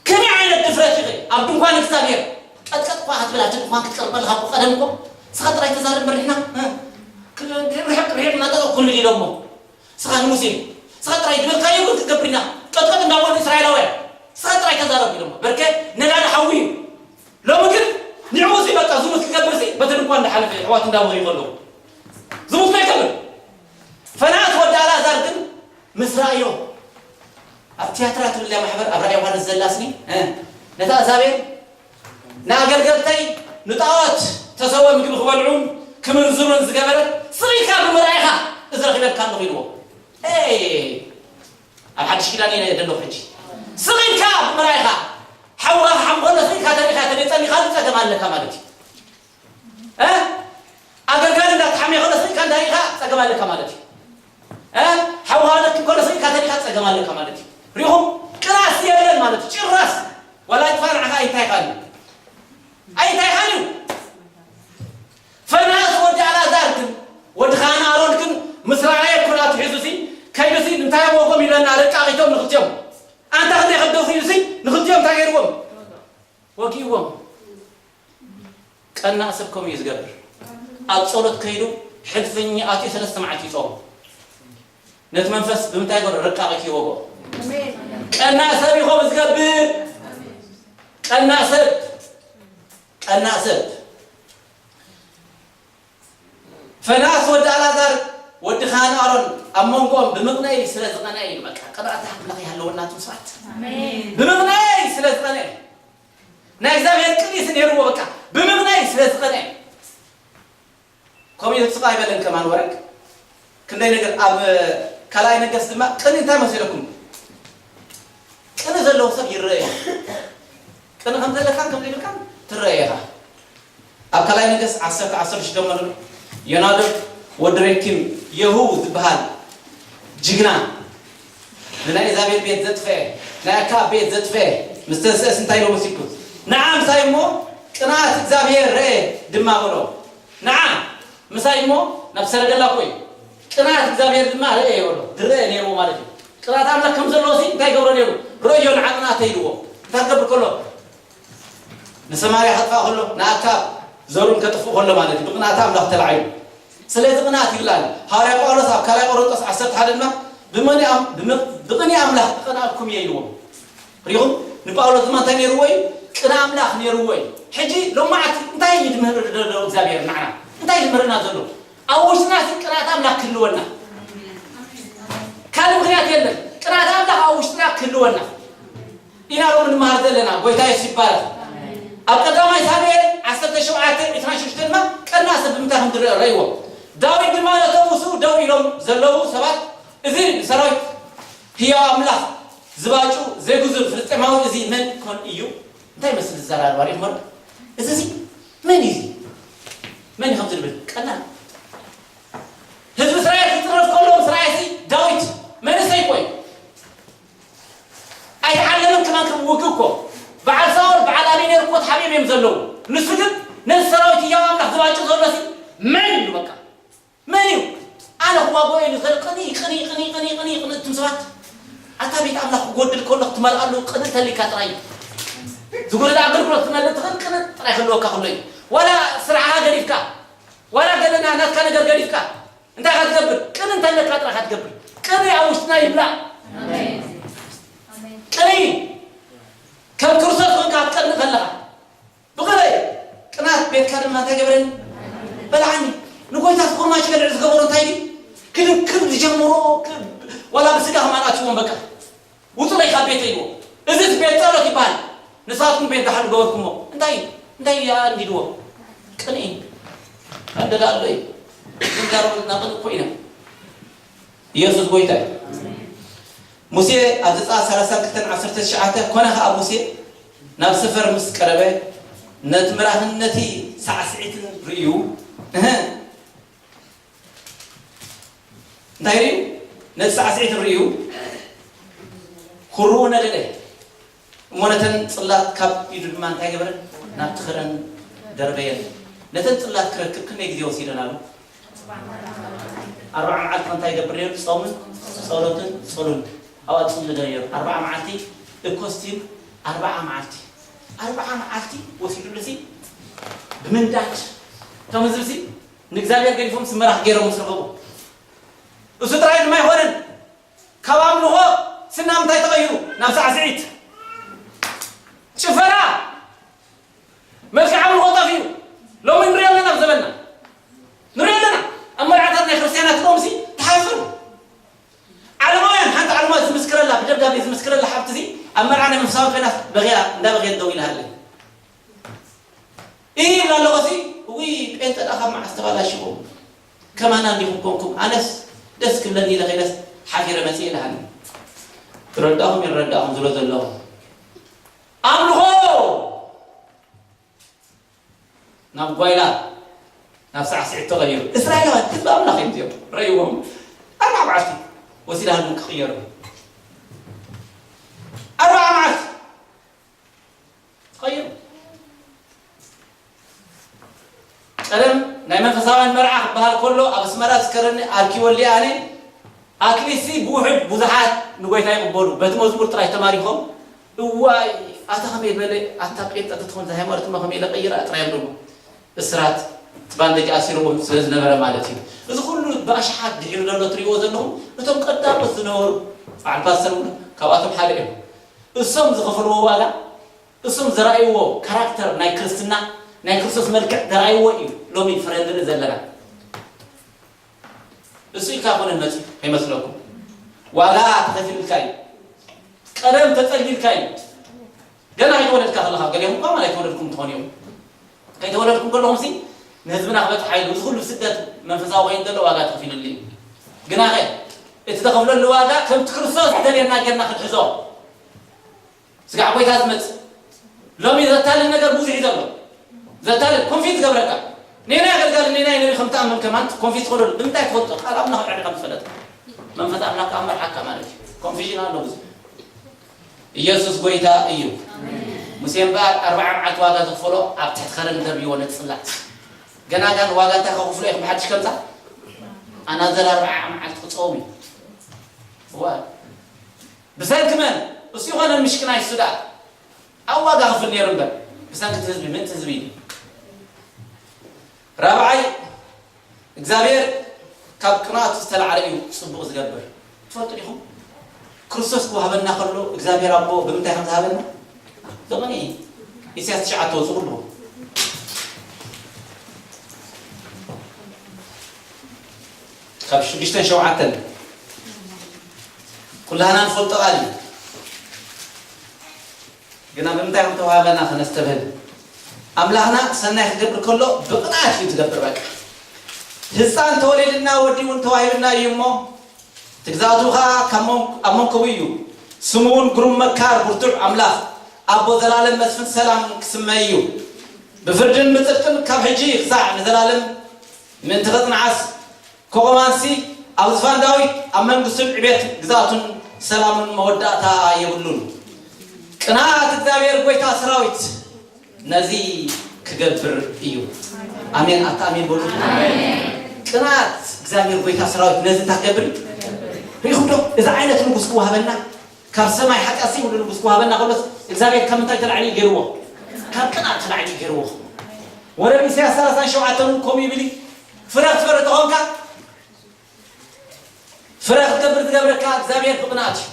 ከመይ ዓይነት ድፍረት እዩ? ኣብ ድንኳን እግዚኣብሔር ቀጥቀጥ እኳ ክትብል፣ ኣብቲ ድንኳን ክትቀርብ ከለኻ እኮ ቀደም እኮ ንስኻ ጥራይ ተዛረብ፣ መሪሕና፣ እ፣ ክ-፣ ርሕቕ፣ ርሕቕ እናጠጠ ኩሉ ኢሎሞ። ንስኻ ንሙሴ፣ ንስኻ ጥራይ ዝበልካዮ ግን ክትገብር ኢና፣ ቀጥቀጥ እንዳበሉ እስራኤላውያን፣ ንስኻ ጥራይ ተዛረብ ኢሎሞ። በርከ ነዳዲ ሓዊ እዩ። ሎሚ ግን ንዕኡ ሲ በቃ ዝሙት ክገብር ሲ በቲ ድንኳን እንዳሓለፈ ኣሕዋት እንዳበኸዩ ከለዉ ዝሙት ከይገብር። ፈናት ወዲ ኣልኣዛር ግን ምስ ረኣዮ፣ ኣብ ትያትራ ትብልያ ማሕበር ኣብ ራእይ ዮሃንስ ዘላ ስኒ፣ እ፣ ነታ እዛቤል ንኣገልገልተይ ንጣዖት ተሰወ ምግቢ ክበልዑን ክምንዝሩን ዝገበረት ስቕ ኢልካ ብምርኣይካ እዚ ረኺበልካ ኣለኹ ኢልዎ። ኤይ፣ ኣብ ሓድሽ ኪዳን እየ ዘለኹ ሕጂ። ስቕ ኢልካ ብምርኣይካ፣ ሓውኻ ክሓም ከሎ ስቕ ኢልካ ተሪኻ፣ ተደይጸሊኻ ጸገም ኣለካ ማለት እዩ። እ? ኣገልጋሊ እንዳተሓምየ ከሎ ስቕ ኢልካ እንዳሪእኻ ጸገም ኣለካ ማለት እዩ። እ? ሓውኻ ደኪም ከሎ ስቕ ኢልካ ተሪኻ ጸገም ኣለካ ማለት እዩ። ሪኹም? ቅናስ የለን ማለት እዩ። ጭራስ ዋላ ይጥፋ ንዓኻ ኣይንታይኻን እዩ። ኣይንታይኻን እዩ። ፈናስ ወዲ ኣልኣዛር ግን፣ ወዲ ካህን ኣሮን ግን ምስ ረኣየ ኩናቱ ሒዙ ሲ፣ ከይዱ ሲ፣ እንታይ ወጎም ኢለና፣ ረቃቒቶም ንኽልቲኦም። ኣንታ ክንደይ ከደሱ ኢሉ ሲ፣ ንኽልቲኦም እንታይ ገይርዎም? ወጊእዎም። ቀናእ ሰብ ከምኡ እዩ ዝገብር። ኣብ ጸሎት ከይዱ ሕልፍኝ ኣትዩ ሰለስተ መዓልቲ ይጾም። ነቲ መንፈስ ብምንታይ ገሩ? ረቃቒቱ ይወግኦ። ቀናእ ሰብ እዩ ከምኡ ዝገብር። ቀናእ ሰብ፣ ቀናእ ሰብ። ፈናስ ወዲ ኣልኣዛር ወዲ ካህን ኣሮን ኣብ መንጎኦም ብምቕናይ ስለ ዝቐንአ እዩ። በቃ ቅብኣት ኣምላኽ ይሃለወና ኣቱም ሰባት። ኣሜን። ብምቕናይ ስለ ዝቐንአ፣ ናይ እግዚኣብሔር ቅኒስ ነይርዎ። በቃ ብምቕናይ ስለ ዝቐንአ። ከምኡ ኢሉ ስቕ ኣይበለን ከማን ወረግ። ክንደይ ነገር ኣብ ካልኣይ ነገስ ድማ ቅኒ እንታይ መሲለኩም? ቅኒ ዘለዎ ሰብ ይረአ እዩ። ቅኒ ከም ዘለካን ከም ዘይብልካን ትረአ ኢኻ። ኣብ ካልኣይ ነገስ ዓሰርተ ዓሰርተ ሽዱሽተ ጀመሩ። ዮናደብ ወዲ ሬኪም የሁ ዝበሃል ጅግና፣ ንናይ ኢዛቤል ቤት ዘጥፈአ፣ ናይ ኣክኣብ ቤት ዘጥፈአ፣ ምስ ተንስአስ እንታይ ኢሎ መሲልኩ? ንዓ ምሳይ እሞ ቅንኣት እግዚኣብሔር ረአ ድማ በሎ። ንዓ ምሳይ እሞ ናብ ሰረገላ እኮ እዩ። ቅንኣት እግዚኣብሔር ድማ ረአ ይበሎ። ዝረአ ነይርዎ ማለት እዩ። ቅንኣት ኣምላኽ ከም ዘለዎ ሲ እንታይ ገብሮ ነይሩ? ረእዮ ንዓ ቅንኣተይ ኢልዎ። እንታይ ክገብር ከሎ? ንሰማርያ ከጥፋእ ከሎ፣ ንኣክኣብ ዘሩን ከጥፍእ ከሎ ማለት እዩ። ብቕንኣት ኣምላኽ ተላዒሉ። ስለዚ ቅንኣት ይብላል። ሃዋርያ ጳውሎስ ኣብ ካልኣይ ቆሮንቶስ ዓሰርተ ሓደ ድማ፣ "ብመን ኣም-፣ ብመ-፣ ብቕንኢ ኣምላኽ ክቐንኣልኩም እየ" ኢልዎም። ሪኹም? ንጳውሎስ ድማ እንታይ ነይርዎ እዩ? ቅንኢ ኣምላኽ ነይርዎ እዩ። ሕጂ ሎማዓት እንታይ እዩ ዝምህር ዘሎ እግዚኣብሔር ንዓና? እንታይ እዩ ዝምህርና ዘሎ? ኣብ ውሽጥና ሲ ቅንኣት ኣምላኽ ክህልወና። ካልእ ምኽንያት የለን። ቅንኣት ኣምላኽ ኣብ ውሽጥና ክህልወና ኢና ሎሚ ንመሃር ዘለና። ጎይታ የሱስ ይባረኽ። ኣብ ቀዳማይ ሳሙኤል ዓሰርተ ሸውዓተ ዕስራን ሽዱሽተን ድማ ቀና ሰብ ብምንታይ ከም ዝረአ ረእይዎ። ዳዊት ድማ ነቶም ምስኡ ደው ኢሎም ዘለዉ ሰባት፣ "እዚ ንሰራዊት ህያው ኣምላኽ ዝባጩ ዘይጉዙር ፍልስጤማዊ እዚ መን ኮን እዩ?" እንታይ ይመስል ዝዘራረባ ሪኢኹም? እዚ እዚ መን እዩ እዚ? መን እዩ ከምዚ ዝብል? ቀና ህዝቢ እስራኤል ክጽረፍ ከሎ ምስ ረኣየ ሲ ዳዊት መንእሰይ እኮ እዩ። ኣይተዓለመን ከማን ከም ውግእ እኮ። በዓል ሳኦል፣ በዓል ኣቢኔር እኮ ተሓቢኦም እዮም ዘለዉ። ንሱ ግን ነዚ ሰራዊት ህያው ኣምላኽ ዝባጭ ዘሎ ሲ መን እዩ በቃ? መን እዩ? ኣነ ክዋግኦ ኢሉ ዝኽእል ቅንኢ፣ ቅንኢ፣ ቅንኢ፣ ቅንኢ፣ ቅንኢ፣ ቅንኢ፣ እቱም ሰባት። ኣታ ቤት ኣምላኽ ክጎድል ከሎ ክትመልኣሉ ቅንኢ እንተሊካ ጥራይ እዩ። ዝጎደለ ኣገልግሎት ክትመልእ ትኽእል ቅንኢ ጥራይ ክህልወካ ከሎ እዩ። ዋላ ስራሕኻ ገዲፍካ፣ ዋላ ገለና ናትካ ነገር ገዲፍካ፣ እንታይ ኢኻ ትገብር? ቅንኢ እንተለካ ጥራይ ኢኻ ትገብር። ቅንኢ ኣብ ውሽጥና ይብላዕ። ኣሜን። ኣሜን። ቅንኢ ከም ክርስቶስ ኮንካ ክትቀንእ ከለኻ፣ ብቕንኢ ቅንኣት ቤትካ ድማ እንታይ ገበረኒ? በልዓኒ። ንጎይታ እቲ ኩርማች በልዕ ዝገበሮ እንታይ ድዩ? ክድንክር ዝጀምሮ፣ ክ-፣ ዋላ ብስጋ ከማን ኣትዎም በቃ። ውጹለይ ካብ ቤተይ ኢልዎ። እዚ ቤት ጸሎት ይበሃል። ንስኻትኩም ቤት ደሓን ገበርኩሞ። እንታይ፣ እንታይ ኣንዲድዎ? ቅንኢ። ኣንደዳ ኣሎ እዩ። ዝንጋሮ ናቕን እኮ ኢና። ኢየሱስ ጎይታ እዩ። ሙሴ ኣብ ዘጸኣት ሰላሳን ክልተን ዓሰርተ ትሽዓተ፣ ኮነ ኸኣ ሙሴ ናብ ሰፈር ምስ ቀረበ፣ ነቲ ምራኽን ነቲ ሳዕስዒትን ርእዩ፣ እህ፣ እንታይ ርእዩ? ነቲ ሳዕስዒትን ርእዩ፣ ክርኡ ነደደ። እሞ ነተን ጽላት ካብ ኢዱ ድማ እንታይ ገበረ? ናብቲ ኽረን ደርበየን። ነተን ጽላት ክረክብ ክንደይ ግዜ ወሲደናሉ? ኣርብዓ መዓልቲ እንታይ ይገብር ነይሩ? ጾምን ጸሎትን ጸሎን። ኣብኣ ጽሊ ነይሩ። ኣርብዓ መዓልቲ እኮ ስቲል ኣርብዓ መዓልቲ። ኣርብዓ መዓልቲ ወሲዱሉ ሲ ብምንዳድ ከም ዝብል ሲ ንእግዚኣብሔር ገዲፎም ስመራኽ ገይሮም ምስ ረኸቡ። እሱ ጥራይ ድማ ኣይኮነን። ካብ ኣምልኾ ስና ምንታይ ተቐይሩ? ናብ ሳዕስዒት፣ ጭፈራ፣ መልክዕ ኣምልኾ ጠፊኡ። ሎሚ ንሪኦ ኣለና፣ ኣብ ዘመንና ንሪኦ ኣለና። ኣብ መርዓታት ናይ ክርስትያናት ሎምሲ ተሓፍሩ። ዓለማውያን፣ ሓንቲ ዓለማዊ ዝምስክረላ ብደብዳቤ መስክረላ ሓብቲ እዚ ኣብ መርዓ ናይ መንፈሳዊ ኮይና በኺያ፣ እንዳበኸየት ደው ኢላ ሃለ። ይብላ ኣለኹ ሲ፣ ውይ፣ ጴንጠ ደኣ ካብ መዓስ ተባላሽዎም? ከማና እንዲኹም ኮንኩም። ኣነስ ደስ ክብለኒ ኢለ ከይደስ ሓፊረ መጽእ ኢለ ሃኒ። ትረዳኹም ይረዳኹም ዝብሎ ዘለኹ። ኣምልኾ ናብ ጓይላ፣ ናብ ሳዕስዒት ተቐይሩ። እስራኤላውያን ህዝቢ ኣምላኽ እዮም እዚኦም። ረእይዎም። ኣርባዓ መዓልቲ ወሲዳ ህዝቢ ክቕየሩ። ኣርባዓ መዓልቲ ተቐይሩ። ቀደም ናይ መንፈሳውያን መርዓ ክበሃል ከሎ ኣብ ኣስመራ ዝከረኒ ኣርኪ ወልዲኣኔ ኣትሊስት ብውሕድ ብዙሓት ንጎይታ ይቕበሉ። በቲ መዝሙር ጥራይ ተማሪኾም፣ እዋይ፣ ኣታ ከመይ በለ፣ ኣታ ጴንጠ ተትኾን እዛ ሃይማኖት እሞ ከመይ ኢለ ቀይራ ጥራይ እዮም ደሞ። እስራት እቲ ባንደጅ ኣሲርዎም ስለ ዝነበረ ማለት እዩ። እዚ ኩሉ ብኣሽሓት ድሒሩ ዘሎ ትርእይዎ ዘለኹም፣ እቶም ቀዳሞት ዝነበሩ በዓል ፓስተር እውን ካብኣቶም ሓደ እዮም። እሶም ዝኸፈልዎ ዋጋ፣ እሶም ዘራእይዎ ካራክተር ናይ ክርስትና፣ ናይ ክርስቶስ መልክዕ ዘራእይዎ እዩ ሎሚ ፍረ ንርኢ ዘለና። እሱ ኢልካ ኮነ መጽ ከይመስለኩም። ዋጋ ተኸፊልካ እዩ። ቀለም ተጸሊልካ እዩ። ገና ከይተወለድካ ከለኻ፣ ገሊኦም እኳ ማለት ኣይተወለድኩም ትኾኑ እዮም። ከይተወለድኩም ከለኹም ሲ ንህዝብና ክበጽሕ ሓይሉ፣ እዚ ኩሉ ስደት መንፈሳዊ ኮይኑ ዘሎ ዋጋ ተኸፊልሉ እዩ። ግናኸ እቲ ተኸፍለሉ ዋጋ ከምቲ ክርስቶስ ዝደልየና ጌርና ክንሕዞ። ስጋዕ ጎይታ ዝመጽእ ሎሚ ዘታልል ነገር ብዙሕ እዩ ዘሎ። ዘታልል ኮንፊዝ ዝገብረካ። ኔና ኣገልጋሊ ኔና ነቢ ከም ትኣምን ከማን ኮንፊዝ ትኾነሉ። ብምንታይ ትፈልጦ? ቃል ኣምላኽ ዕረ ከም ዝፈለጥ። መንፈስ ኣምላኽ ከኣ መርሓካ ማለት እዩ። ኮንፊዥን ኣሎ ብዙሕ። ኢየሱስ ጎይታ እዩ። ሙሴ እምበኣር ኣርብዓ መዓልቲ ዋጋ ዝኽፈሎ ኣብ ትሕቲ ከረን ደርብይዎ ነቲ ጽላት። ገና ጋን ዋጋ እንታይ ከኽፍሎ ኢኹም ብሓድሽ ከምጻ? ኣናዘር ኣርብዓ መዓልቲ ክጸውም እዩ። እዋ። ብሰንኪ መን? እሱ ይኾነ ምሽክናይ እሱ ደኣ። ኣብ ዋጋ ክፍል ነይሩ እምበር። ብሰንኪ እቲ ህዝቢ፣ ምእንቲ ህዝቢ እዩ። ራብዓይ፣ እግዚኣብሔር ካብ ቅንኣቱ ዝተላዕለ እዩ ጽቡቕ ዝገብር። ትፈልጡ ዲኹም? ክርስቶስ ክወሃበና ከሎ እግዚኣብሔር ኣቦ ብምንታይ ከም ዝሃበና? ዘመኒ ኢሳያስ ትሽዓተ ወፁ ኩሉ። ካብ ሽዱሽተን ሸውዓተን ኩላህና ንፈልጦ ቃል እዩ። ግና ብምንታይ ከም ተዋህበና ከነስተብህል። ኣምላኽና ሰናይ ክገብር ከሎ ብቕንኣት እዩ ዝገብር። በቃ ህፃን ተወሊድና ወዲ እውን ተዋሂብና እዩ እሞ ትግዛቱ ኸዓ ካብ መን-፣ ኣብ መንከቡ እዩ። ስሙ እውን ግሩም መካር፣ ብርቱዕ ኣምላኽ፣ ኣቦ ዘላለም፣ መስፍን ሰላም ክስመ እዩ። ብፍርድን ብጽድቅን ካብ ሕጂ ክሳዕ ንዘላለም ምእንቲ ኸጽንዓስ፣ ከቑማንሲ ኣብ ዝፋን ዳዊት፣ ኣብ መንግስቱን ዕቤት ግዛቱን ሰላሙን መወዳእታ የብሉን። ቅንኣት እግዚኣብሔር ጐይታ ሰራዊት ነዚ ክገብር እዩ። ኣሜን። ኣታ ኣሜን በሉ። ቅንኣት እግዚኣብሔር ጐይታ ሰራዊት ነዚ እንታይ ክገብር እዩ? ርኢኹም ዶ? እዚ ዓይነት ንጉስ ክወሃበና፣ ካብ ሰማይ ሓጢኣት ዘይብሉ ንጉስ ክወሃበና ከሎስ፣ እግዚኣብሔር ካብ ምንታይ ተላዕሊ እዩ ገይርዎ? ካብ ቅንኣት ተላዕሊ እዩ ገይርዎ። ወረብ ኢሳያስ ሰላሳን ሸውዓተን እውን ከምኡ ይብል እዩ። ፍረ ክትፈሪ ተኾንካ፣ ፍረ ክትገብር ዝገብረካ እግዚኣብሔር ብቕንኣት እዩ።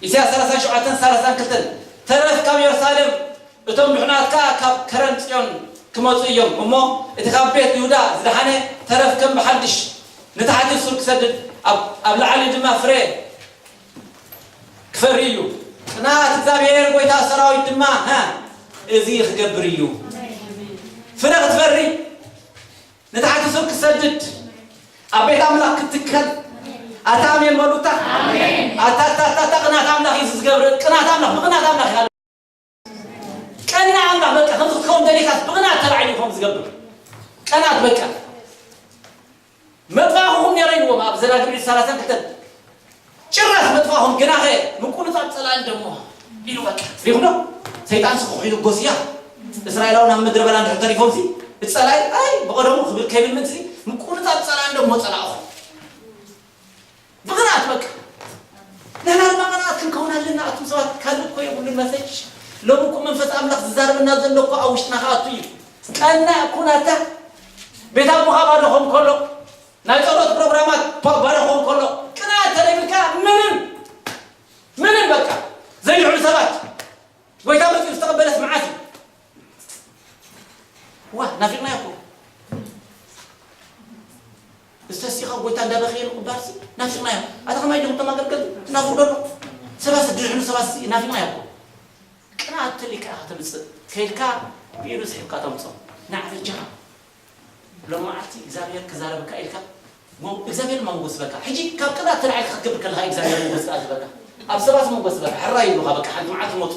ኢሳያስ ሰላሳን ሸውዓተን ሰላሳን ክልተን፣ ተረፍ ካብ የሩሳሌም፣ እቶም ድሑናት ከኣ ካብ ከረን ጽዮን ክመጹ እዮም። እሞ እቲ ካብ ቤት ይሁዳ ዝደሓነ ተረፍ ከም ብሓድሽ ንታሕቲ ሱር ክሰድድ፣ ኣብ፣ ኣብ ላዕሊ ድማ ፍረ ክፈሪ እዩ። ቅንኣት እግዚኣብሔር ጐይታ ሰራዊት ድማ፣ ሃ፣ እዚ ክገብር እዩ። ፍረ ክትፈሪ፣ ንታሕቲ ሱር ክሰድድ፣ ኣብ ቤት ኣምላኽ ክትትከል። ኣታ ኣሜን በሉታ። ኣታ፣ ኣታ፣ ኣታ፣ ኣታ ቅንኣት ኣምላኽ እዩ ዝገብር። ቅንኣት ኣምላኽ፣ ብቅንኣት ኣምላኽ እዩ። ቀና ኣምላኽ በቃ ከምዚ ክትከውን ደሊኻስ ብቅንኣት ተላዒሉ ከም ዝገብር። ቀናት በቃ። መጥፋእኹም ነይረ ኢልዎም ኣብ ዘዳግም ሰላሳን ክልተን። ጭራሽ መጥፋእኹም ግናኸ ምቁንጻብ ጸላእን ደሞ ኢሉ በቃ። ሪኹም ዶ? ሰይጣን ስኹ ኮይኑ ጎስያ። እስራኤላውን ኣብ ምድረ በዳ እንድሕር ተሪፎም ሲ፣ እቲ ጸላኢ፣ ኣይ፣ ብቐደሙ ክብል ከይብል ምንትሲ፣ ምቁንጻብ ጸላእን ደሞ ጸላእኹም። ብቕንኣት በቃ። ንሕና ድማ ቅንኣት ክንከውን ኣለና። ኣቱም ሰባት ካልእ እኮ የብሉን መሰጅ። ሎሚ እኮ መንፈስ ኣምላኽ ዝዛረበና ዘሎ እኮ ኣብ ውሽጥና ክኣቱ እዩ። ቀናእ ኩን ኣታ። ቤት ኣቦኻ ባዶ ክኸውን ከሎ፣ ናይ ጸሎት ፕሮግራማት ባ-፣ ባዶ ክኸውን ከሎ፣ ቅንኣት ተደይብልካ ምንም፣ ምንም በቃ ዘይድሕሉ ሰባት። ጎይታ መጺኡ ዝተቐበለስ መዓስ እዩ? ዋ፣ ናፊቕናዮ እኮ። ዝተሲኻ ጎይታ እንዳበኸየ ንቕባርሲ ናፊቕናዮ። ኣታ ከማይ ዲኹም ተማገልገል ትናፍቕ ዶ? ሰባት ድሕኑ ሰባት ናፊቕና እኮ። ቅንኣት ተሊካ ኢኻ ተምጽእ። ከይልካ ብኢዱ ስሒብካ ተምጾ። ንዓ በጃኻ። ሎም መዓልቲ እግዚኣብሔር ክዛረበካ ኢልካ፣ ሞ-፣ እግዚኣብሔር ድማ ሞገስ ዝበካ። ሕጂ ካብ ቅንኣት ተላዒልካ ክትገብር ከለኻ እግዚኣብሔር ሞገስ ከኣ ዝበካ። ኣብ ሰባት ሞገስ ዝበካ። ሕራይ ይብሉኻ በቃ ሓንቲ መዓልቲ ይሞቱ።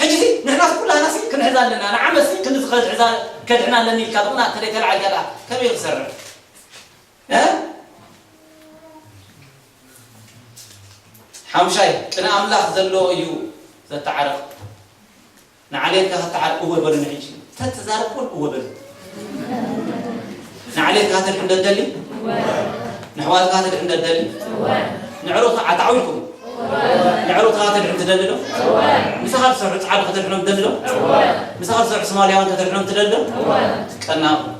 ሕጂ እዚ ንሕናስ ኩላህናሲ ክንሕዛ ኣለና። ንዓመሲ ክንዚ ከድሕዛ-፣ ከድሕና ኣለኒ ኢልካ ብቕንኣት ተለይ ተላዒልካ ደኣ ከመይ ክሰርሕ? እ? ሓሙሻይ፣ ቅነ ኣምላኽ ዘለዎ እዩ ዘተዓርቕ። ንዓሌትካ ከተዓርቕ እወ በሉኒ ሕጂ። ተትዛረብ እውን እወ በሉ። ንዓሌትካ ተድሕን ደደሊ? ንሕዋትካ ተድሕን ደደሊ? ንዕሩኻ ኣታዓዊልኩም? ንዕሩኻ ተድሕን ትደሊ ዶ? ምሳኻ ዝሰርሑ ጻዕዱ ከተድሕኖም ትደሊ ዶ? ምሳኻ ዝሰርሑ ሶማልያውያን ከተድሕኖም ትደሊ ዶ? ቀናኹም።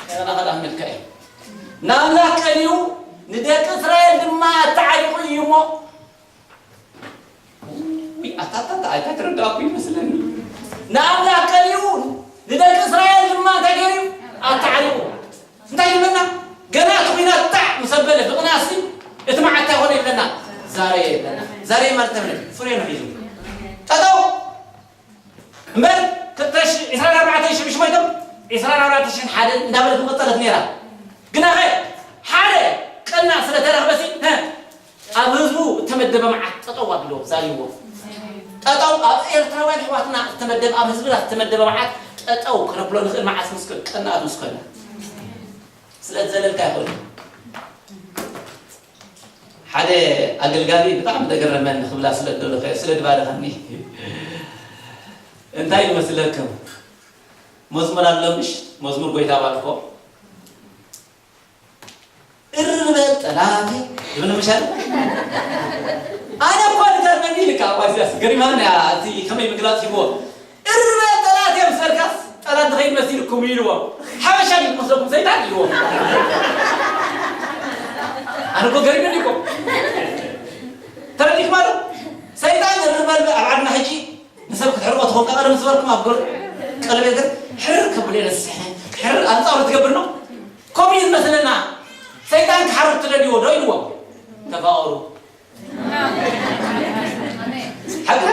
ቀና ከዳ መልካ እዩ። ንኣምላኽ ቀንዩ ንደቂ እስራኤል ድማ ኣተዓሪቑ እዩ እሞ። ውይ፣ ኣታታታ፣ ኣይታ ትረዳእኩ ይመስለኒ። ንኣምላኽ ቀንዩ ንደቂ እስራኤል ድማ እንታይ ገይሩ? ኣተዓሪቑ። እንታይ ይብለና? ገና እቲ ኲናት ጣዕ ምስ ኣበለ ብቕንኣትሲ እቲ መዓት እንታይ ኮነ ይብለና? ዛረየ ይብለና። ዛረየ ማለት እንታይ ማለት? ፍሬኑ ሒዙ። ጠጠው! እምበር ክልተ ሽሕ፣ ዕስራን ኣርባዕተን ሽሕ ሽሞይቶም ዕስራን ኣርባዕተን ሽሕን ሓደን እንዳበለት ምቐጸለት ነይራ። ግናኸ ሓደ ቀና ስለ ተረኽበሲ፣ ሀ፣ ኣብ ህዝቡ እተመደበ መዓት ጠጠው ኣብሎ ዛሪዎ። ጠጠው ኣብ ኤርትራውያን ኣሕዋትና እተመደበ፣ ኣብ ህዝብና እተመደበ መዓት ጠጠው ከነብሎ ንኽእል መዓስ ምስ ኮነ፣ ቀናኣት ምስ ኮነ። ስለ ዘለልካ ይኾን። ሓደ ኣገልጋሊ ብጣዕሚ ተገረመኒ ክብላ ስለ ደለኸ-፣ ስለ ድባደኸኒ። እንታይ ይመስለኩም? መዝሙር ኣሎ ምሽ? መዝሙር ጎይታ ባልኮ። "እርር በል ጠላቴ" ይብል ምሽ ኣለ? ኣነ እኮ ዝገርመኒ ኢልካ፣ እኳ እዚኣስ ገሪማኒ እያ፣ እቲ ከመይ ምግላጽ ሂብዎ። "እርር በል ጠላቴ" ምስ በልካስ፣ ጠላት ዝኸይድ መሲልኩም ኢልዎ። ሓበሻ ድዩ ዝመስለኩም ሰይጣን ኢልዎ። ኣነ እኮ ገሪሙኒ እኮ። ተረዲእኩም ኣሎ? ሰይጣን እርር በል ኣብ ዓድና ሕጂ ንሰብ ክትሕርቆ ትኾንካ፣ ቀደም ዝበልኩም ኣብ ጎል-፣ ቀለቤት ግን ሕርር ከብል እየ ነስሐ። ሕርር ኣንጻሩ ትገብር ነው። ከምኡ እዩ ዝመስለና። ሰይጣን ክሓርር ትደልይዎ ዶ ኢልዎ። ተፋቐሩ። ሓቂ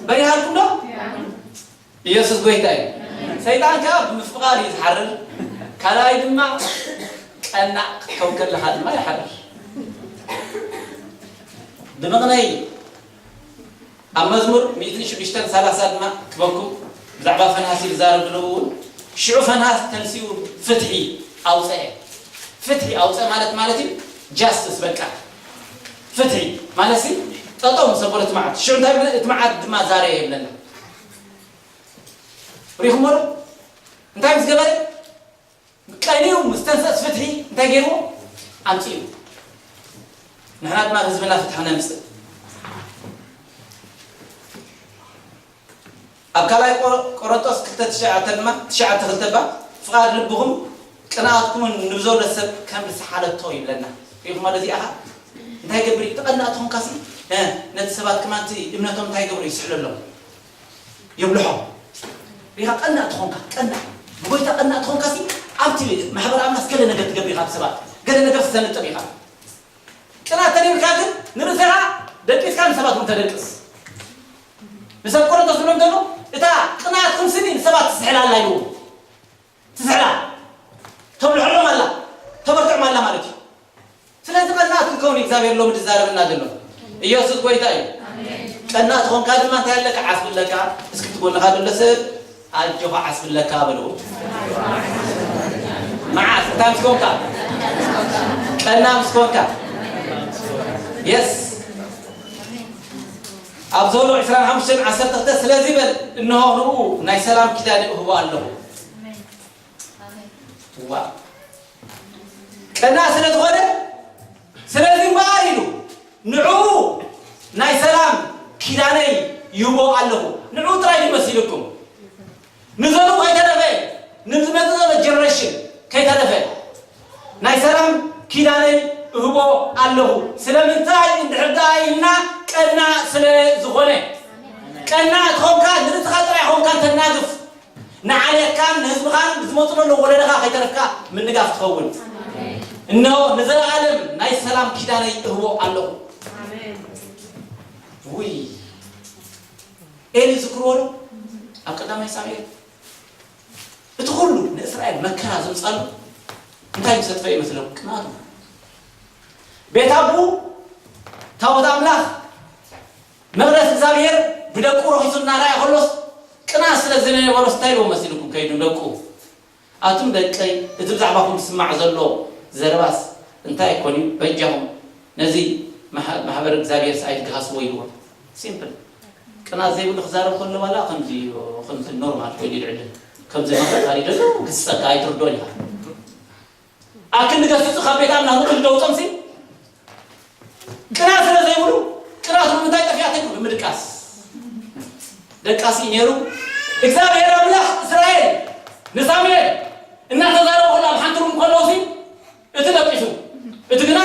በሪሃልኩም ዶ? ኢየሱስ ጎይታ እዩ። ሰይጣን ከኣ ብምፍቓር እዩ ዝሓርር። ካልኣይ ድማ ቀናእ ክትከውን ከለኻ ድማ ይሓርር። ብምቕነይ ኣብ መዝሙር ሚእትን ሽዱሽተን ሰላሳ ድማ ክበኩም ብዛዕባ ፈንሃስ እዩ ዝዛረብ ድሮ እውን፣ ሽዑ ፈንሃስ ተንሲኡ ፍትሒ ኣውፀአ። ፍትሒ ኣውፀአ ማለት ማለት እዩ ጃስትስ፣ በቃ ፍትሒ ማለት ሲ ጠጠው ምስ ኣበሎ እቲ መዓት። ሽዑ እንታይ ብለ-፣ እቲ መዓት ድማ ዛረየ ይብለና። ሪኹሞ ዶ? እንታይ ምስ ገበረ? ቀንዩ ምስ ተንሰስ ፍትሒ እንታይ ገይርዎ? ኣምጺኡ። ንሕና ድማ ህዝብና ፍትሒ ነምጽእ። ኣብ ካልኣይ ቆ-፣ ቆሮንቶስ ክልተ ትሽዓተ ድማ፣ ትሽዓተ ክልተ ባ፣ "ፍቓድ ልብኹም ቅንኣትኩምን ንብዘሎ ሰብ ከም ዝሰሓለቶ" ይብለና። ሪኢኹሞ ዶ እዚኣ ኸ? እንታይ ገብር እዩ? ተቐናእ ተኾንካሲ፣ እ፣ ነቲ ሰባት ከማን እቲ እምነቶም እንታይ ገብሩ? ይስሕለሎም። የብልሖ። ሪኻ ቀናእ ተኾንካ፣ ቀናእ። ብጎይታ ቀናእ ተኾንካሲ፣ ኣብቲ ማሕበር ኣምላኽ ገለ ነገር ትገብር ኢኻ፣ ብሰባት ገለ ነገር ትሰንጥር ኢኻ። ቅንኣት ተደይብልካ ግን፣ ንርእስኻ ደቂስካ ንሰባት እውን ተደቅስ። ንሰብ ቆሮንቶስ ዝብሎም ዘሎ፣ እታ ቅንኣትኩም ስኒ ንሰባት ትስሕላ ኣላ ኢልዎም። ትስሕላ። ተብልሖሎም ኣላ። ተበርትዖም ኣላ ማለት እዩ። ስለዚ ቀናት ክንከውን እግዚኣብሔር ሎሚ ዝዛረበና ዘሎ። ኢየሱስ ጎይታ እዩ። ቀናት ኾንካ ድማ እንታይ ኣለካ? ዓስቢ ኣለካ። እስኪ ትጎንኻ ዘሎ ሰብ ኣጆኻ ዓስቢ ኣለካ በልዎ። መዓስ? እንታይ ምስ ኮንካ? ቀና ምስ ኮንካ። የስ። ኣብ ዘሎ ዕስራን ሓሙሽተን ዓሰርተ ክልተ ስለዚ በል፣ እንሆ ንኡ ናይ ሰላም ኪዳን እህቦ ኣለኹ። ዋ። ቀና ስለ ዝኾነ፣ ስለዚ እምበኣር ኢሉ፣ ንዕኡ ናይ ሰላም ኪዳነይ ይህቦ ኣለኹ። ንዕኡ ጥራይ እዩ መሲልኩም። ንዘሩ ከይተረፈ፣ ንዝመጽእ ዘሎ ጀነሬሽን ከይተረፈ፣ ናይ ሰላም ኪዳነይ እህቦ ኣለኹ። ስለምንታይ እንድሕር ደኣ ኢልና፣ ቀና ስለ ዝኾነ። ቀና ትኾንካ፣ ንርእስኻ ጥራይ ኾንካ ተናግፍ። ንዓሌትካን ንህዝብኻን ዝመጽእ ዘሎ ወለደኻ ከይተረፍካ ምንጋፍ ትኸውን። እንሆ ንዘለኣለም ናይ ሰላም ኪዳነይ እህቦ ኣለኹ። ኣሜን። ውይ፣ ኤሊ ዝክርዎ ዶ? ኣብ ቀዳማይ ሳሙኤል እቲ ኩሉ ንእስራኤል መከራ ዘምጻሉ እንታይ ምስ ኣጥፈአ ይመስለኩም? ቅንኣቱ። ቤት ኣቦኡ ታቦት ኣምላኽ መቕደስ እግዚኣብሔር ብደቁ ረኺሱ እናረኣየ ከሎስ ቅንኣት ስለ ዝነበሮስ እንታይ ኢልዎ መሲልኩም ከይዱ ንደቁ? ኣቱም ደቀይ፣ እዚ ብዛዕባኹም ዝስማዕ ዘሎ ዘረባስ እንታይ ኮን እዩ? በጃኹም ነዚ ማሕ-፣ ማሕበር እግዚኣብሔርስ ኣይትግሃስዎ ኢልዎ። ሲምፕል። ቅንኣት ዘይብሉ ክዛረብ ከሎ ዋላ ከምዚ እዩ፣ ከምዚ ኖርማል ኮይኑ ይልዕል። ከምዚ መፈጣሪ ደሎ ግስጸካ ኣይትርዶን ኢኻ። ኣክል ንገስጹ ካብ ቤት ኣምላኽ ንቕል ደውጾምሲ ቅናት ስለ ዘይብሉ፣ ቅናት ንምንታይ ጠፊኣት ይብሉ? ምድቃስ። ደቃሲ ነይሩ። እግዚኣብሔር ኣምላኽ እስራኤል ንሳሙኤል እናተዛረቡ ከሎ ኣብ ሓንቲ ሩም ከለውሲ እቲ ደቂሱ፣ እቲ ግና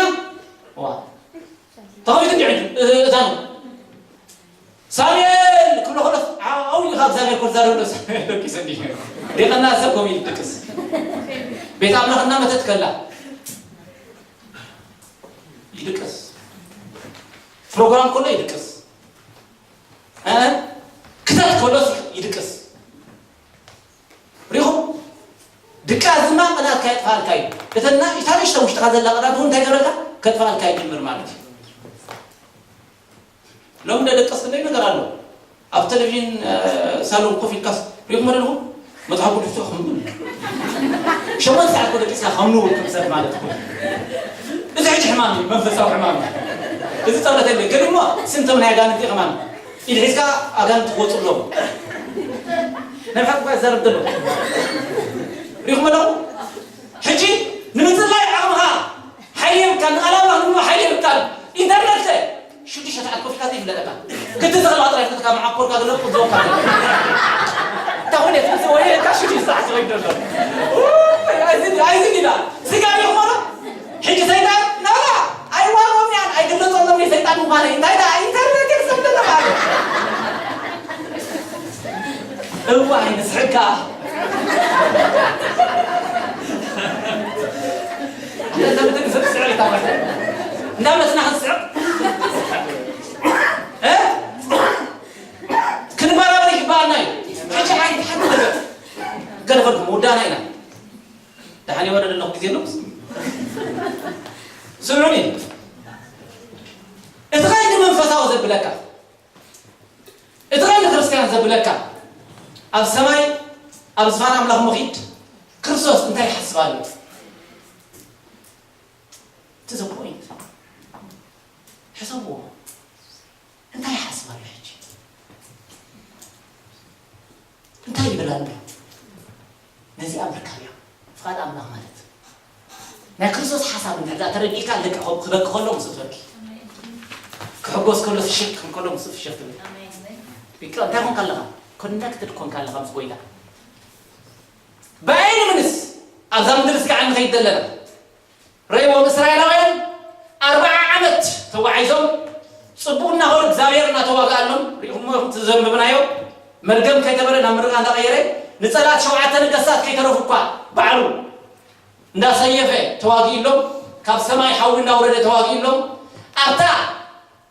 ዋ፣ ተኸፊቱ እንዲሕ እዛኑ። ሳሙኤል ክብሎ ከሎ፣ ዓው ኢኻ እግዚኣብሔር እኮ ዝዛረብ ኣሎ። ሳሙኤል ደቂሱ እንዲሕ። ዴቐና ሰብ ኮም ይድቅስ። ቤት ኣምላኽ እናመተት ከላ ይድቅስ። ፕሮግራም ከሎ ይድቅስ። እ? ክተት ከሎስ ይድቅስ። ሪኹም? ድቃስ ድማ ቅናት ከየጥፋልካ እዩ። እተና ኢታ ንእሽቶ ውሽጥኻ ዘላ ቅናት እውን እንታይ ገበረካ? ከጥፋልካ ይጅምር ማለት እዩ። ሎሚ ደደቀስ ክንደይ ነገር ኣሎ። ኣብ ቴሌቪዥን፣ እ፣ ሳሎን ኮፍ ኢልካስ ሪኢኹም ኣለኹም? መጽሓፍ ቅዱስ ከም ንብል። ሸሞንተ ሰዓት ኮ ደቂስካ ከም ንብል ከም ሰብ ማለት እኮ። እዚ ሕጂ ሕማም እዩ፣ መንፈሳዊ ሕማም እዩ። እዚ ጸሎት የለ። ግን እሞ ስንቶም ናይ ኣጋንንቲ ሕማም። ኢድ ሒዝካ ኣጋንንቲ ክወጹ ኣለዎም። ናይ ብሓቂ እኳ ይዛረብ ዘሎ። ሪኢኹም ኣለኹም? ሕጂ ንምጽላይ ዓቕምኻ ሓይሊ የብልካን፣ ንቓል ኣምላኽ ንምንባብ ሓይሊ የብልካን። ኢንተርነት ከ ሽዱሽተ ሰዓት ኮፍ ኢልካ ዘይፍለጠካ። ክልተ ሰዓት ጥራይ ፍለጠካ፣ መዓኮርካ ገለ ቁዝወካ። እንታይ ኾነ፣ ወይ እካ ሽዱሽተ ሰዓት ዝኸይድ ዘሎ። ኡይ፣ ኣይዝን፣ ኣይዝን ኢላ። ስጋ ዲኹም ኣሎ? ሕጂ ሰይጣን ናብራ ኣይዋሮም እያን፣ ኣይግለጾም ሎም ሰይጣን ምዃነ። እንታይ ደኣ ኢንተርነት የክሰብ ዘሎ ማለት። እዋይ፣ ንስሕካ። እንዳመትና ክንስዕቕ፣ እ? ክንበራበር ይግባኣና እዩ። ሕጂ ሓንቲ፣ ሓንቲ ነገር ገለፈልኩም፣ ውዳና ኢና። ደሓን ይወረድ ኣለኹ ግዜ ኣለኩስ። ስምዑኒ። እቲ ኸይዲ መንፈሳዊ ዘብለካ፣ እቲ ቐንዲ ክርስትያን ዘብለካ፣ ኣብ ሰማይ ኣብ ዝፋን ኣምላኽ ምኺድ ክርስቶስ እንታይ ይሓስብ ኣሎ? To the point። ሕሰብዎ። እንታይ ይሓስብ ኣሎ ሕጂ? እንታይ ይብል ኣሎ? ነዚኣ ምርካብ እያ ፍቓድ ኣምላኽ ማለት። ናይ ክርስቶስ ሓሳብ እንድሕር ደኣ ተረዲእካ፣ ልክዕ ከምኡ ክበኪ ከሎ ምስኡ ትበኪ። ክሕጎስ ከሎ ፍሽኽ ክብል ከሎ ምስኡ ፍሽኽ ትብል። ቢቃ እንታይ ኮንካ ኣለኻ? ኮነክትድ ኮንካ ኣለኻ ምስ ጎይታ። ብኣይ ንምንስ ኣብዛ ምድሪ ስጋዕ ንኸይድ ዘለና? ርእይዎም እስራኤላውያን ኣርብዓ ዓመት ተጓዒዞም ጽቡቕ እናኸዱ እግዚኣብሔር እናተዋግኣሎም ርኢኹሞ ኢኹም። እቲ ዘንበብናዮ መርገም ከይተበረ ናብ ምርቃ እንዳቐየረ ንጸላት ሸውዓተ ነገስታት ከይተረፉ እኳ ባዕሉ እንዳሰየፈ ተዋጊእሎም፣ ካብ ሰማይ ሓዊ እንዳውረደ ተዋጊእሎም። ኣብታ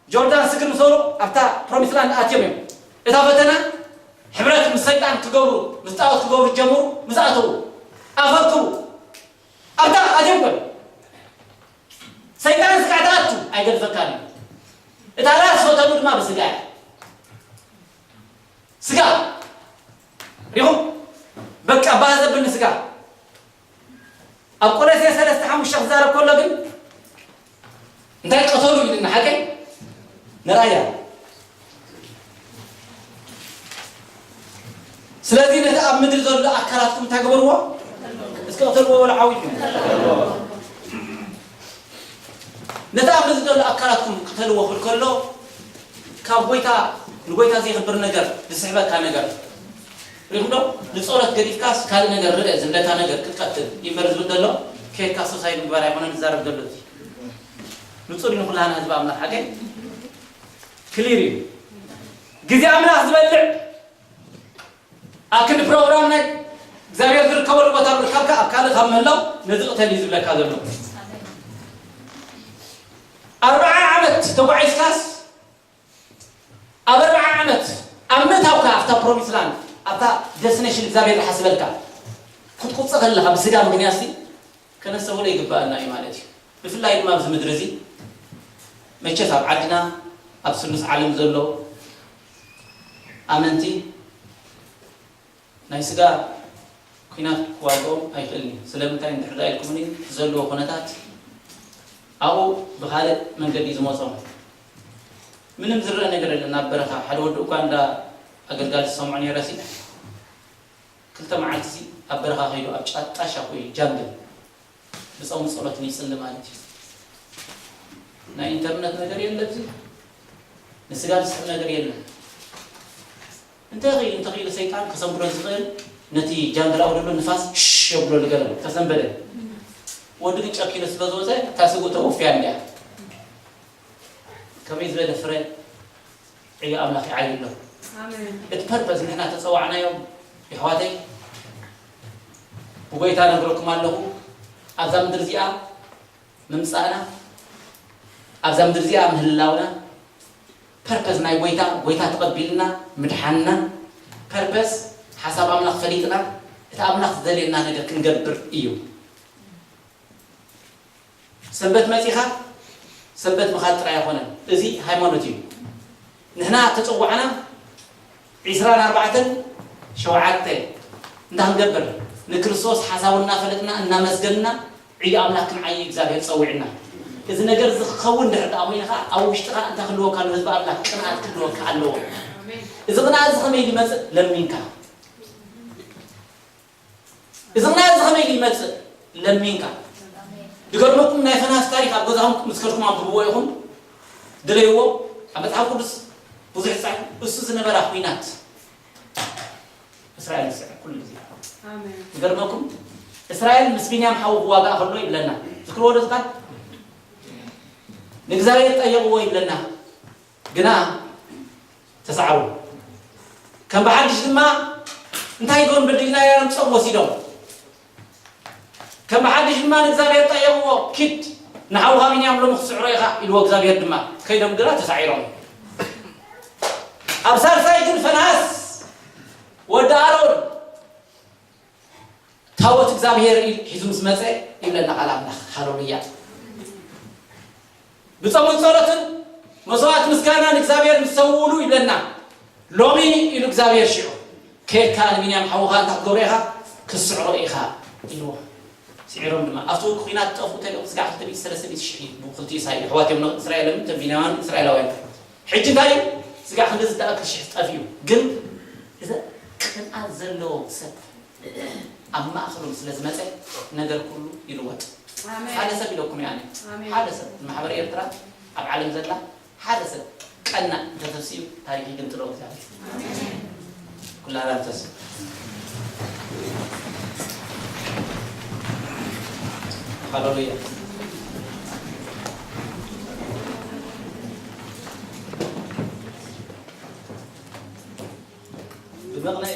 ጆርዳን ስግር ምስ በሉ ኣብታ ፕሮሚስ ላንድ ኣትዮም እዮም። እታ ፈተና ሕብረት ምስ ሰይጣን ክገብሩ፣ ምስ ጣዖት ክገብሩ ጀምሩ። ምስ ኣተዉ ኣፈክሩ ኣብታ ኣትዮም በሉ። ሰይጣን ስጋዕ ትኣቱ ኣይገድፈካን እዩ። እታ ራስ ፈተኑ ድማ ብስጋ እያ። ስጋ ሪኹም በቃ ባህ ዘብል ንስጋ። ኣብ ቆሎሴ ሰለስተ ሓሙሽተ ክዛረብ ከሎ ግን እንታይ ቀተሉ ኢልና ሓቀይ ንራያ። ስለዚ ነቲ ኣብ ምድሪ ዘሎ ኣካላትኩም እንታይ ግበርዎ? እስከ ቅተልዎ በሉ ዓዊትኩም። ነቲ ኣብ ምድሪ ዘሎ ኣካላትኩም ቅተልዎ ክብል ከሎ ካብ ጎይታ ንጎይታ ዘይኽብር ነገር ዝስሕበካ ነገር ሪኹም ዶ? ንጸሎት ገዲፍካስ ካልእ ነገር ርእ ዝብለካ ነገር ክትቀትል ይንበር ዝብል ዘሎ ከይድካ ሱሳይድ ምግባር ኣይኮነን ዝዛረብ ዘሎ እዚ። ንጹር እዩ ንኹላህና ህዝቢ ኣምላኽ ሓቀይ ክሊር እዩ። ግዜ ኣምላኽ ዝበልዕ ኣብ ክንዲ ፕሮግራም ናይ እግዚኣብሔር ዝርከበሉ ቦታ ምርካብካ ኣብ ካልእ ካብ ምህላው ነዚ ቅተል እዩ ዝብለካ ዘሎ። ተጓዒዝካስ ኣብ ኣርብዓ ዓመት ኣብ ምእታውካ ኣብታ ፕሮሚስ ላንድ ኣብታ ደስቲኔሽን እግዚኣብሔር ዝሓስበልካ ክትቁጸ ከለኻ ብስጋ ምኽንያት ሲ ከነስተውሎ ይግባኣና እዩ ማለት እዩ። ብፍላይ ድማ ኣብዚ ምድሪ እዚ መቸስ ኣብ ዓድና ኣብ ስሉስ ዓለም ዘሎ ኣመንቲ ናይ ስጋ ኲናት ክዋግኦም ኣይኽእልን እዩ። ስለምንታይ እንድሕር ደኣ ኢልኩምኒ፣ እቲ ዘለዎ ኩነታት ኣብኡ ብኻልእ መንገዲ እዩ ዝመጾም። ምንም ዝረአ ነገር የለን። ኣብ በረኻ ሓደ ወዲ እኳ እንዳ ኣገልጋሊ ዝሰምዖ ነይረ ሲ ክልተ መዓልቲ ሲ ኣብ በረኻ ከይዱ ኣብ ጫ- ጣሻ ኮዩ ጃንግል ብጾም ጸሎትን ይጽሊ ማለት እዩ። ናይ ኢንተርነት ነገር የለ፣ እዚ ንስጋ ዝስሕብ ነገር የለን። እንተኽኢሉ እንተኽኢሉ ሰይጣን ከሰንብዶ ዝኽእል ነቲ ጃንግል ኣብኡ ዘሎ ንፋስ ሽሽ የብሎ ዝገለ ተሰንበደ። ወዲ ግን ጨኪኑ ስለ ዝወፀ እታ ስጉ ተወፍያ እንዲያ። ከመይ ዝበለ ፍረ ዕዮ ኣምላኽ ይዓይሎ። ኣሜን። እቲ ፐርፐዝ ንሕና ተፀዋዕናዮም ይሕዋተይ ብጎይታ ነግረኩም ኣለኹ። ኣብዛ ምድሪ እዚኣ ምምፃእና ኣብዛ ምድሪ እዚኣ ምህላውና ፐርፐዝ ናይ ጎይታ ጎይታ ተቐቢልና ምድሓንና ፐርፐዝ ሓሳብ ኣምላኽ ፈሊጥና እቲ ኣምላኽ ዝደልየና ነገር ክንገብር እዩ። ሰንበት መፂኻ ሰንበት ምኻድ ጥራይ ኣይኮነን። እዚ ሃይማኖት እዩ። ንሕና ተፀዋዕና ዒስራን ኣርባዕተን ሸውዓተ እንታይ ክንገብር ንክርስቶስ ሓሳቡ እናፈለጥና እናመስገንና ዕዮ ኣምላኽ ክንዓይ እግዚኣብሔር ፀዊዕና። እዚ ነገር እዚ ክኸውን ድሕር ደኣ ኮይንኻ ኣብ ውሽጥኻ እንታይ ክህልወካ ኣለዎ? ህዝቢ ኣምላኽ ቅንኣት ክህልወካ ኣለዎ። እዚ ቅንኣት እዚ ከመይ ዝመፅእ? ለሚንካ። እዚ ቅንኣት እዚ ከመይ ይመፅእ? ለሚንካ። ድገርመኩም ናይ ፈናስ ታሪክ ኣብ ገዛኹም ምስ ከድኩም ኣንብብዎ ኢኹም ድለይዎ። ኣብ መፅሓፍ ቅዱስ ብዙሕ ፃ እሱ ዝነበራ ኩናት እስራኤል ዝስዕር ኩሉ ግዜ። ኣሜን። ዝገርመኩም እስራኤል ምስ ቢንያም ሓዉ ክዋጋእ ከሎ ይብለና። ዝክርዎ ዶ ዝቃል ንእግዚኣብሔር ጠየቕዎ ይብለና። ግና ተሳዕሩ። ከም ብሓድሽ ድማ እንታይ ይገብሩ በዲልና ኢና ጾም ወሲዶም። ከም ብሓድሽ ድማ ንእግዚኣብሔር ጠየቕዎ። ኪድ ንሓውኻ ቢንያም ሎሚ ክትስዕሮ ኢኻ ኢልዎ። እግዚኣብሔር ድማ ከይዶም ግና ተሳዒሮም። ኣብ ሳልሳይ ግን ፈንሃስ ወዲ ኣሮን ታቦት እግዚኣብሔር ሒዙ ምስ መጸ ይብለና ቃል ኣምላኽ። ሃሌሉያ። ብጾምን ጸሎትን መስዋዕት ምስጋና ንእግዚኣብሔር ምስ ሰውእሉ ይብለና። ሎሚ ኢሉ እግዚኣብሔር ሽዑ ከድካ ንቢንያም ሓውኻ እንታይ ክትገብሮ ኢኻ? ክትስዕሮ ኢኻ ኢልዎ። ስዒሮም ድማ ኣብቲ ኩናት ጠፍኡ ተሪኦም ስጋዕ ክልተ ሚእቲ ሰለስተ ሚእቲ ሽሕ እዩ። ብክልቲኡ ሳይድ ኣሕዋት እዮም እስራኤል እቶም ቢንያማን እስራኤላውያን። ሕጂ እንታይ እዩ? ስጋዕ ክንዲ ዝደኣክል ሽሕ ጠፍኡ። ግን እዚ ቅንኣት ዘለዎ ሰብ ኣብ ማእኸሎም ስለ ዝመፀ ነገር ኩሉ ይልወጥ። ኣሜን። ሓደ ሰብ ኢለኩም እየ ኣነ። ኣሜን። ሓደ ሰብ ማሕበር ኤርትራ ኣብ ዓለም ዘላ ሓደ ሰብ ቀና እንተተስኡ ታሪክ ይግንጥሎ እግዚኣብሔር። ኩላና ንተስእ። ሃሌሉያ። ብመቕነኢ